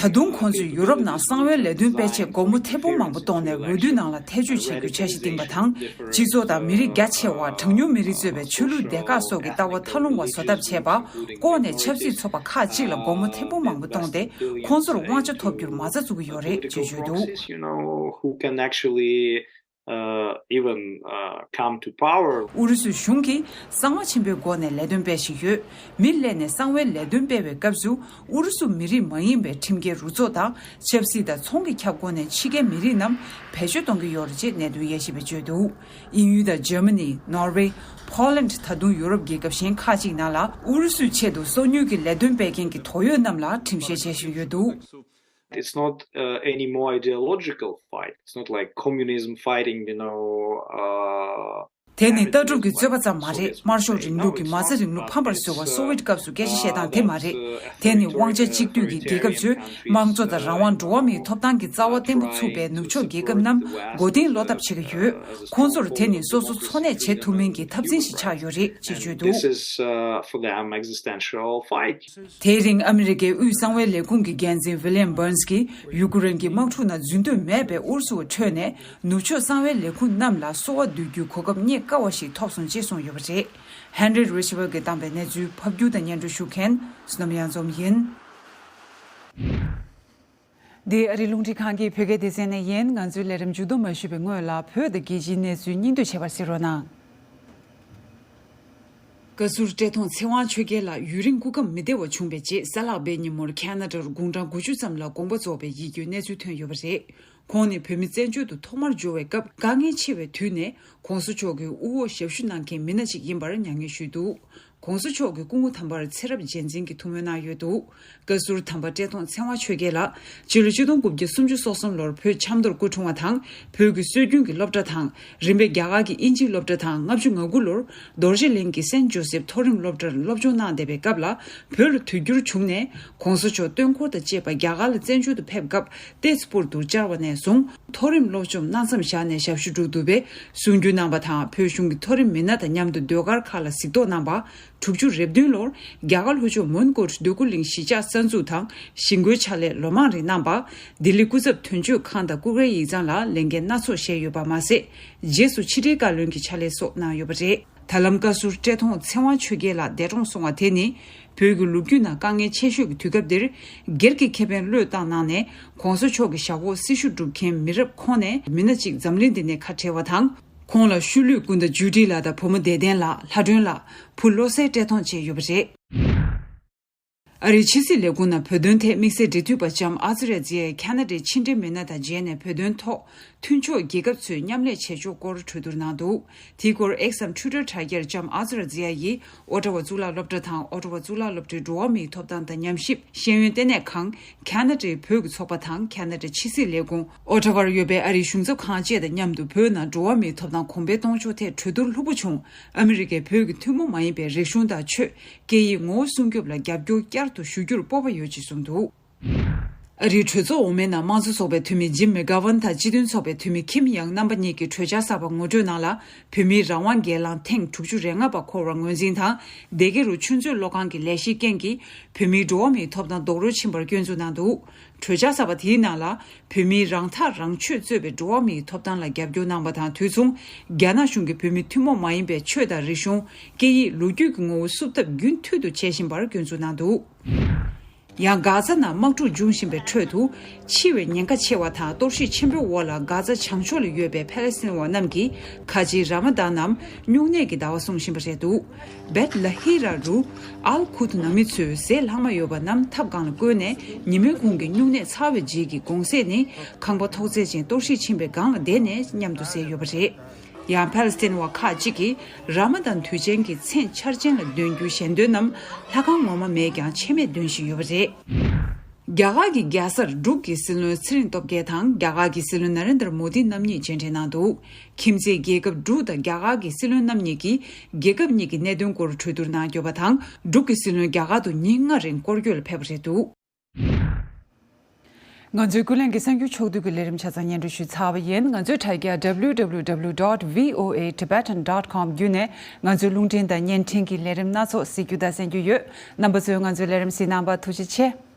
ད་དུང་ཁོང་ཚོས་ཡུ་རོབ་ནང་གསང་བའི་ལས་དོན་སྤེལ་ཆེད་སྒོར་མོ་ཐེར་འབུམ་མང་པོ་གཏོང་ནས། འོས་བསྡུ་ནང་ལ་ཐེ་བྱུས་བྱེད་རྒྱུ་འཆར་གཞི་བཏིང་པ་དང་། སྤྱི་ཚོགས་དང་མི་རིགས་རྒྱ་ཆེ་བ། གྲངས་ཉུང་མི་རིགས་གཙོས་པའི་ཆོས་ལུགས་སྡེ་ཁག་སོགས་ཀྱི་ལྟ་བ་ཐབས་ལུང་བ་བཟོ་ཐབས་བྱས་པ། ལྐོག་ནས་ཆབ་སྲིད་ཚོགས་པ་ཁག་ཅིག་ལ་སྒོར་མོ་ཐེར་འབུམ་མང་པོ་གཏོང་སྟེ། ཁོང་ཚོར་དབང་ཆ་ཐོབ་རྒྱུར་མ་རྩ་འཛུགས་ཀྱི་ཡོད་རེད་ཅེས་བརྗོད་འདུག། Forces, you know, who can actually, uh, even, uh, come to power. ཨུ་རུ་སུའི་གཞུང་གིས་གསང་བ་ཆེན་པོའི་སྒོ་ནས་ལས་དོན་སྤེལ་བཞིན་ཡོད། མི་སླེབས་ནས་གསང་བའི་ལས་དོན་སྤེལ་བའི་སྐབས་སུ། ཨུ་རུ་སུ་མི་རིགས་མ་ཡིན་པའི་ཁྲིམས་འགལ་རུ་ཚོགས་དང་ཆབ་སྲིད་དང་ཚོང་གི་ཁྱབ་ཁོངས་ནས་ཕྱི་རྒྱལ་མི་རིགས་རྣམས་བེད་སྤྱོད་གཏོང་གི་ཡོད་རེད་ཅེས་གནད་དོན་དབྱེ་ཞིབ་པས་བརྗོད་འདུག། དབྱིན་ཡུལ་དང་འཇར་མ་ནི། ནོར་ཝེ། ཕོ་ལན། ད་དུང་ཡུ་རོབ་རྒྱལ་ཁབ་གཞན་ཁག་ཅིག་ནང་ལ་ཨུ་རུ་སུའི་ཆེད་དུ་སོ་ཉུལ་གྱི་ལས་དོན་སྤེལ་མཁན་གྱི་དོགས་ཡོད་རྣམས་ལ་ཁྲིམས་བཤེར་བྱེད་བཞིན་ཡོད་འདུག། It's not, uh, any more ideological fight. It's not like communism fighting, you know, uh, དེ་ནི་ལྟ་གྲུབ་ཀྱི་རྩོད་པ་ཙམ་མ་རེད། དམར་ཤོག་རིང་ལུགས་ཀྱི་མ་རྩ་རིང་ལུགས་ཕམ་པར་བཟོ་བ་སོ་ཝེད་སྐབས་སུ་སྐད་ཆ་བཤད་སྟངས་དེ་མ་རེད། དེ་ནི་དབང་ཆ་གཅིག་སྡུད་ཀྱི་རྒྱལ་ཁབ་ཚོས་དམངས་གཙོ་དང་རང་དབང་། འགྲོ་བ་མིའི་ཐོབ་ཐང་གི་རྩ་བ་བརྟན་པོ་ཚུགས་པའི་ནུབ་ཕྱོགས་རྒྱལ་ཁབ་རྣམས་མགོ་རྟིང་སློག་ཐབས་བྱེད་ཀྱི་ཡོད། ཁོང་ཚོར་དེ་ནི་སོ་སོ་འཚོ་གནས་བྱེད་ཐུབ་མིན་གྱི་འཐབ་འཛིང་ཞིག་ཆགས་ཡོད་རེད་ཅེས་བརྗོད་འདུག། This is, uh, for them existential fight. དེའི་རིང་ཨ་མི་རི་ཀའི་དབུས་གསང་བའི་ལས་ཁུངས་ཀྱི་འགན་འཛིན་ཝི་ལི་ཡམ་བྷར་ནས་ཀྱིས་ཡུ་ཀེ་རེན་གྱི་དམག་འཁྲུག་ནང་རྫུན་གཏོང་མེད་པའི་ཨུ་རུ་སུ་བ་ཁྲོད་ནས། ནུབ་ཕྱོགས་གསང་བའི་ལས་ཁུངས་རྣམས་ལ་གསོལ་བ་འདེབས་རྒྱུའི་གོ་སྐབས་རྙེད་དཀའ་བ་ཞིག་ཐོབ་སོང་ཅེས་གསུངས་ཡོད་པ་རེད། ཧན་རི་རི་ཆི་བལ་གྱིས་བཏང་པའི་གནས་ཚུལ་ཕབ་སྒྱུར་དང་སྙན་སྒྲོན་ཞུ་མཁན་བསོད་ནམས་གཡང་འཛོམས་ཡིན། འདི་ཨ་རིའི་རླུང་འཕྲིན་ཁང་གི་བོད་སྐད་སྡེ་ཚན་ནས་ཡིན། ང་ཚོའི་ལས་རིམ་མཇུག་བསྡོམས་མ་ཞུས་པའི་སྔོན་ལ་བོད་དང་རྒྱལ་སྤྱིའི་གནས་ཚུལ་སྙིང་བསྡུས་བྱས་པར་གཟིགས་རོགས་གནང་། བཀའ་ཟུར་བཀྲས་མཐོང་ཚེ་དབང་ཆོས་རྒྱལ་ལགས་ཡུན་རིང་སྐུ་ཁམས་མི་བདེ་བ་བྱུང་བའི་རྗེས། གཟའ་ལྷག་པའི་ཉིན་མོར་ཁ་ན་ཌར་དགུང་གྲངས་དགུ་བཅུ་ཙམ་ལ་དགོངས་པ་རྫོགས་པའི་ཡིད་སྐྱོའི་གནས་ཚུལ་ཐོན་ཡོད་པ་རེད། ཁོང་ནི་བོད་མི་བཙན་བྱོལ་དུ་ཐོག་མར་འབྱོར་བའི་སྐབས། དཀའ་ངལ་ཆེ་བའི་དུས་ནས་གོང་ས་མཆོག་གི་དབུ་འོག་ཞབས་ཞུ་གནང་མཁན་མི་སྣ་ཅིག་ཡིན་པར་མྱ་ངན་ཞུས་འདུག། གོང་ས་མཆོག་གི་སྐུ་ངོ་དམ་པར་ཚེ་རབས་རྗེས་འཛིན་གྱི་ཐུགས་སྨོན་གནང་ཡོད་འདུག། བཀའ་ཟུར་དམ་པ་བཀྲས་མཐོང་ཚེ་དབང་ཆོས་རྒྱལ་ལགས་སྤྱི་ལོ་ཆིག་སྟོང་དགུ་བརྒྱ་སུམ་ཅུ་སོ་གསུམ་ལོར་བོད་ཆབ་མདོར་སྐུ་འཁྲུངས་པ་དང་། བོད་ཀྱི་སྲོལ་རྒྱུན་གྱི་སློབ་གྲྭ་དང་། རིམ་པས་རྒྱ་གར་གྱི་དབྱིན་ཇིའི་སློབ་གྲྭ་དང་། ལྔ་བཅུ་ང་དགུ་ལོར་རྡོ་རྗེ་གླིང་གི་སེན་ཇོ་སེབ་མཐོ་རིམ་སློབ་གྲྭར་སློབ་སྦྱོང་གནང་བསྡད་པའི་སྐབས་ལ། བོད་ལ་དུས་འགྱུར་བྱུང་ནས་གོང་ས་མཆོག་སྟོན་འཁོར་དང་བཅས་པ་རྒྱ་གར་ལ་བཙན་བྱོལ་དུ་ཕེབས་སྐབས་ཏེ་ཛི་པུར་དུ་བཅར་བ་ནས་བཟུང་མཐོ་རིམ་སློབ་སྦྱོང་གནང་མཚམས་བཞག་ནས་ཞབས་ཞུ་སྒྲུབ་ཐུབ་པའི་གསུང་བསྒྱུར་གནང་བ་དང་། བོད་གཞུང་གི་མཐོ་རིམ་མི་སྣ་དང་མཉམ་དུ་ཟློས་གར་ཁག་ལ་གཟིགས་རྟོག་གནང་བ། དྲུག་ཅུ་རེ་བདུན་ལོར་རྒྱ་གར་ལྷོ་ཕྱོགས་མོན་གྷོར་འདོད་རྒུ་གླིང་གཞིས་ཆགས་གསར་འཛུགས་དང་ཞི་རྒོལ་ཕྱག་ལས་ལོ་མང་རིང་གནང་བ། ལྡི་ལི་སྐུ་ཚབ་དོན་གཅོད་ཁང་དང་སྐུ་སྒེར་ཡིག་ཚང་ལ་ལས་འགན་སྣ་ཚོགས་བཞེས་ཡོད་པ་མ་ཟད། རྗེས་སུ་ཕྱི་དྲིལ་བཀའ་བློན་གྱི་ཕྱག་ལས་སོགས་གནང་ཡོད་པ་རེད། ད་ལམ་བཀའ་ཟུར་བཀྲས་མཐོང་ཚེ་དབང་ཆོས་རྒྱལ་ལགས་འདས་གྲོངས་སོང་བ་དེ་ནི། བོད་ཀྱི་ལོ་རྒྱུས་ནང་དཀའ་ངལ་ཆེ་ཤོས་ཀྱི་དུས་སྐབས་འདིར། སྒེར་གྱི་ཁེ་ཕན་བློས་བཏང་གནང་ནས་གོང་ས་མཆོག་གི་ཞབས་འོག་སྲི་ཞུ་སྒྲུབ་མཁན་མི་རབས་ཁོངས་ནས་མི་སྣ་གཅིག་འཛམ་གླིང་འདི་ནས་ཁ་བྲལ་བ་དང་། ཁོང་ལ་ཤུལ་ལུས་སྐུ་ཟླ་ཇུ་ཌི་ལགས་དང་བུ་མོ་བདེ་ལྡན་ལགས། ལྷ་སྒྲོན་ལགས། བུ་བློ་གསལ་བཀྲས་མཐོང་བཅས་ཡོད་པ་རེད། ཨ་རིའི་ཕྱི་སྲིད་ལས་ཁུངས་ནང་བོད་དོན་ཐད་དམིགས་བསལ་འབྲེལ་མཐུད་པ་ལྕམ་ཨ་ཙི་རེ་ཛི་ཡ་ཡིས་ཁ་ན་ཌའི་ཕྱི་འབྲེལ་མི་སྣ་དང་མཇལ་ནས་བོད་དོན་ཐོག་མཐུན་ཕྱོགས་རྒྱལ་ཁབ་ཚོས་མཉམ་ལས་བྱེད་ཕྱོགས་སྐོར་གྲོས་བསྡུར་གནང་འདུག། དེའི་སྐོར་ཨེགསི་འམ་ཊུའི་ཊར་དྲ་རྒྱར་ལྕམ་ཨ་ཙི་རེ་ཛི་ཡ་ཡིས་ཨོ་ཊ་ཝ་གཙུག་ལག་སློབ་གྲྭ་དང་ཨོ་ཊ་ཝ་གཙུག་ལག་སློབ་གྲྭའི་འགྲོ་བ་མིའི་ཐོབ་ཐང་དང་ཉམས་ཞིབ་ཤེས་ཡོན་ལྟེ་གནས་ཁང་། ཁ་ན་ཌའི་བོད་ཀྱི་ཚོགས་པ་དང་ཁ་ན་ཌའི་ཕྱི་སྲིད་ལས་ཁུངས། ཨོ་ཊ་ཝར་ཡོད་པའི་ཨ་རིའི་གཞུང་ཚབ་ཁང་བཅས་དང་མཉམ་དུ་བོད་ནང་འགྲོ་བ་མིའི་ཐོབ་ཐང་གོང་འཕེལ་གཏོང་ཕྱོགས་ཐད་གྲོས་བསྡུར་ལྷུག་པོ་བྱུང་། ཨ་མི་རི་ཀས་བོད་ཀྱི་ཐུན་མོང་མ་ཡིན་པའི་རིག་གཞུང་དང་ཆོས། སྐད་ཡིག་ངོ་བོ་སྲུང་སྐྱོབ་ལ་རྒྱབ་སྐྱོར་བསྐྱར་དུ་ཞུ་རྒྱུར་སྤོབས་པ་ཡོད་ཅེས་གསུངས་འདུག། ཨ་རིའི་གྲོས་ཚོགས་འོག་མའི་ནང་དམངས་གཙོ་ཚོགས་པའི་འཐུས་མི་ཇིམ་མེག་གྷ་ཝན་དང་སྤྱི་མཐུན་ཚོགས་པའི་འཐུས་མི་ཁིམ་ཡང་རྣམ་པ་གཉིས་ཀྱིས་གྲོས་འཆར་གསར་པ་ངོ་སྤྲོད་ནང་ལ། བོད་མིའི་རང་དབང་སྒེར་ལངས་ཐེངས་དྲུག་ཅུ་རེ་ལྔ་པ་འཁོར་བར་ངོས་འཛིན་དང་། སྡེ་དགེ་རུ་ཆུ་མཛོད་གློག་ཁང་གི་ལས་གཞིའི་རྐྱེན་གྱིས་བོད་མིའི་འགྲོ་བ་མིའི་ཐོབ་ཐང་རྡོག་རོལ་ཕྱིན་པར་སྐྱོན་འཛུགས་གནང་འདུག་གྲོས་འཆར་གསར་པ་དེའི་ནང་ལ། བོད་མིའི་རང་ཐག་རང་གཅོད་གཙོས་པའི་འགྲོ་བ་མིའི་ཐོབ་ཐང་ལ་རྒྱབ་སྐྱོར་གནང་པ་དང་དུས་མཚུངས། རྒྱ་ནག་གཞུང་གིས་བོད་མི་ཐུན་མོང་མ་ཡིན་པའི་ཆོས་དང་རིག་གཞུང་། སྐད་ཡིག་ལོ་རྒྱུས་ཀྱི་ངོ་བོ་བསུབ་ཐབས་རྒྱུན་མཐུད་དུ་བྱེད་བཞིན་པར་སྐྱོན་འཛུགས་གནང་འདུག་ཡང་། གྷ་ཛ་ནང་དམག་འཁྲུག་འབྱུང་བཞིན་པའི་ཁྲོད་དུ། འཆི་བའི་ཉེན་ཁ་ཆེ་བ་དང་གཏོར་བཤིག་ཆེན་པོའི་འོག་ལ་གྷ་ཛ་བྱང་ཕྱོགས་ལ་ཡོད་པའི་ཕ་ལེ་སི་ཐན་བ་རྣམས་ཀྱིས་ཁ་ཆེའི་ར་མ་དཱན་ནམ་སྨྱུང་གནས་ཀྱི་ཟླ་བ་སྲུང་བཞིན་པ་རེད་འདུག་བེད་ལ་ཧི་ར་རུ་ཨལ་ཁུད་ནང་མི་ཚོས་ཟས་ལྷག་མ་ཡོད་པ་རྣམས་ཐབ་སྒང་ལ་བསྐོལ་ནས། ཉིན་མོའི་གུང་གི་སྨྱུང་གནས་ཚར་བའི་རྗེས་ཀྱི་གུང་ཟས་ནི། ཁང་པ་ཐོག་བརྩེགས་ཅན་གཏོར་བཤིག་ཕྱིན་པའི་སྒང་ལ་བསྡད་ནས་མཉམ་དུ་བཟས་ཡོད་པ་རེད། ཡང་ཕ་ལེ་སི་ཐན་བ་ཁག་ཅིག་གིས་ར་མ་དཱན་དུས་ཆེན་གྱི་མཚན་འཆར་ཅན་ལ་འདོན་རྒྱུའི་ཞལ་འདོན་ནམ་ལྷ་ཁང་ངོ་མ་མེད་ཀྱང་ཆད་མེད་འདོན་བཞིན་ཡོད་པ་རེད། རྒྱ་གར་གྱི་རྒྱལ་སར་འབྲུག་གི་སྲིད་བློན་ཚེ་རིང་སྟོབས་རྒྱལ་དང་རྒྱ་གར་གྱི་སྲིད་བློན་ན་རེན་དར་མོ་དི་རྣམ་གཉིས་མཇལ་འཕྲད་གནང་འདུག་ཁྱིམ་མཚེས་རྒྱལ་ཁབ་འབྲུག་དང་རྒྱ་གར་གྱི་སྲིད་བློན་རྣམ་གཉིས་ཀྱིས་རྒྱལ་ཁབ་གཉིས་ཀྱི་གནད་དོན་སྐོར་གྲོས་བསྡུར་གནང་ཡོད་པ་དང་། འབྲུག་གི་སྲིད་བློན་རྒྱ་གར་དུ་ཉིན་ལྔ་རིང་སྐོར་སྐྱོད་ལ་ཕེབས་པ་རེད་འདུག་ང་ཚོའི་ཀུན་གླེང་གི་གསར་འགྱུར་ཕྱོགས་བསྡུས་ཀྱི་ལས་རིམ་ཆ་ཚང་སྙན་སྒྲོན་ཞུས་ཚར་བ་ཡིན། ང་ཚོའི་དྲ་རྒྱ་W W W dot V O A Tibetan dot com བརྒྱུད་ནས་ང་ཚོའི་རླུང་འཕྲིན་དང་བརྙན་འཕྲིན་གྱི་ལས་རིམ་སྣ་ཚོགས་གཟིགས་རྒྱུ་དང་གསན་རྒྱུ་ཡོད། རྣམ་པ་ཚོས་ང་ཚོའི་ལས་རིམ་གཟིགས་གནང་བར་ཐུགས་རྗེ་ཆེ།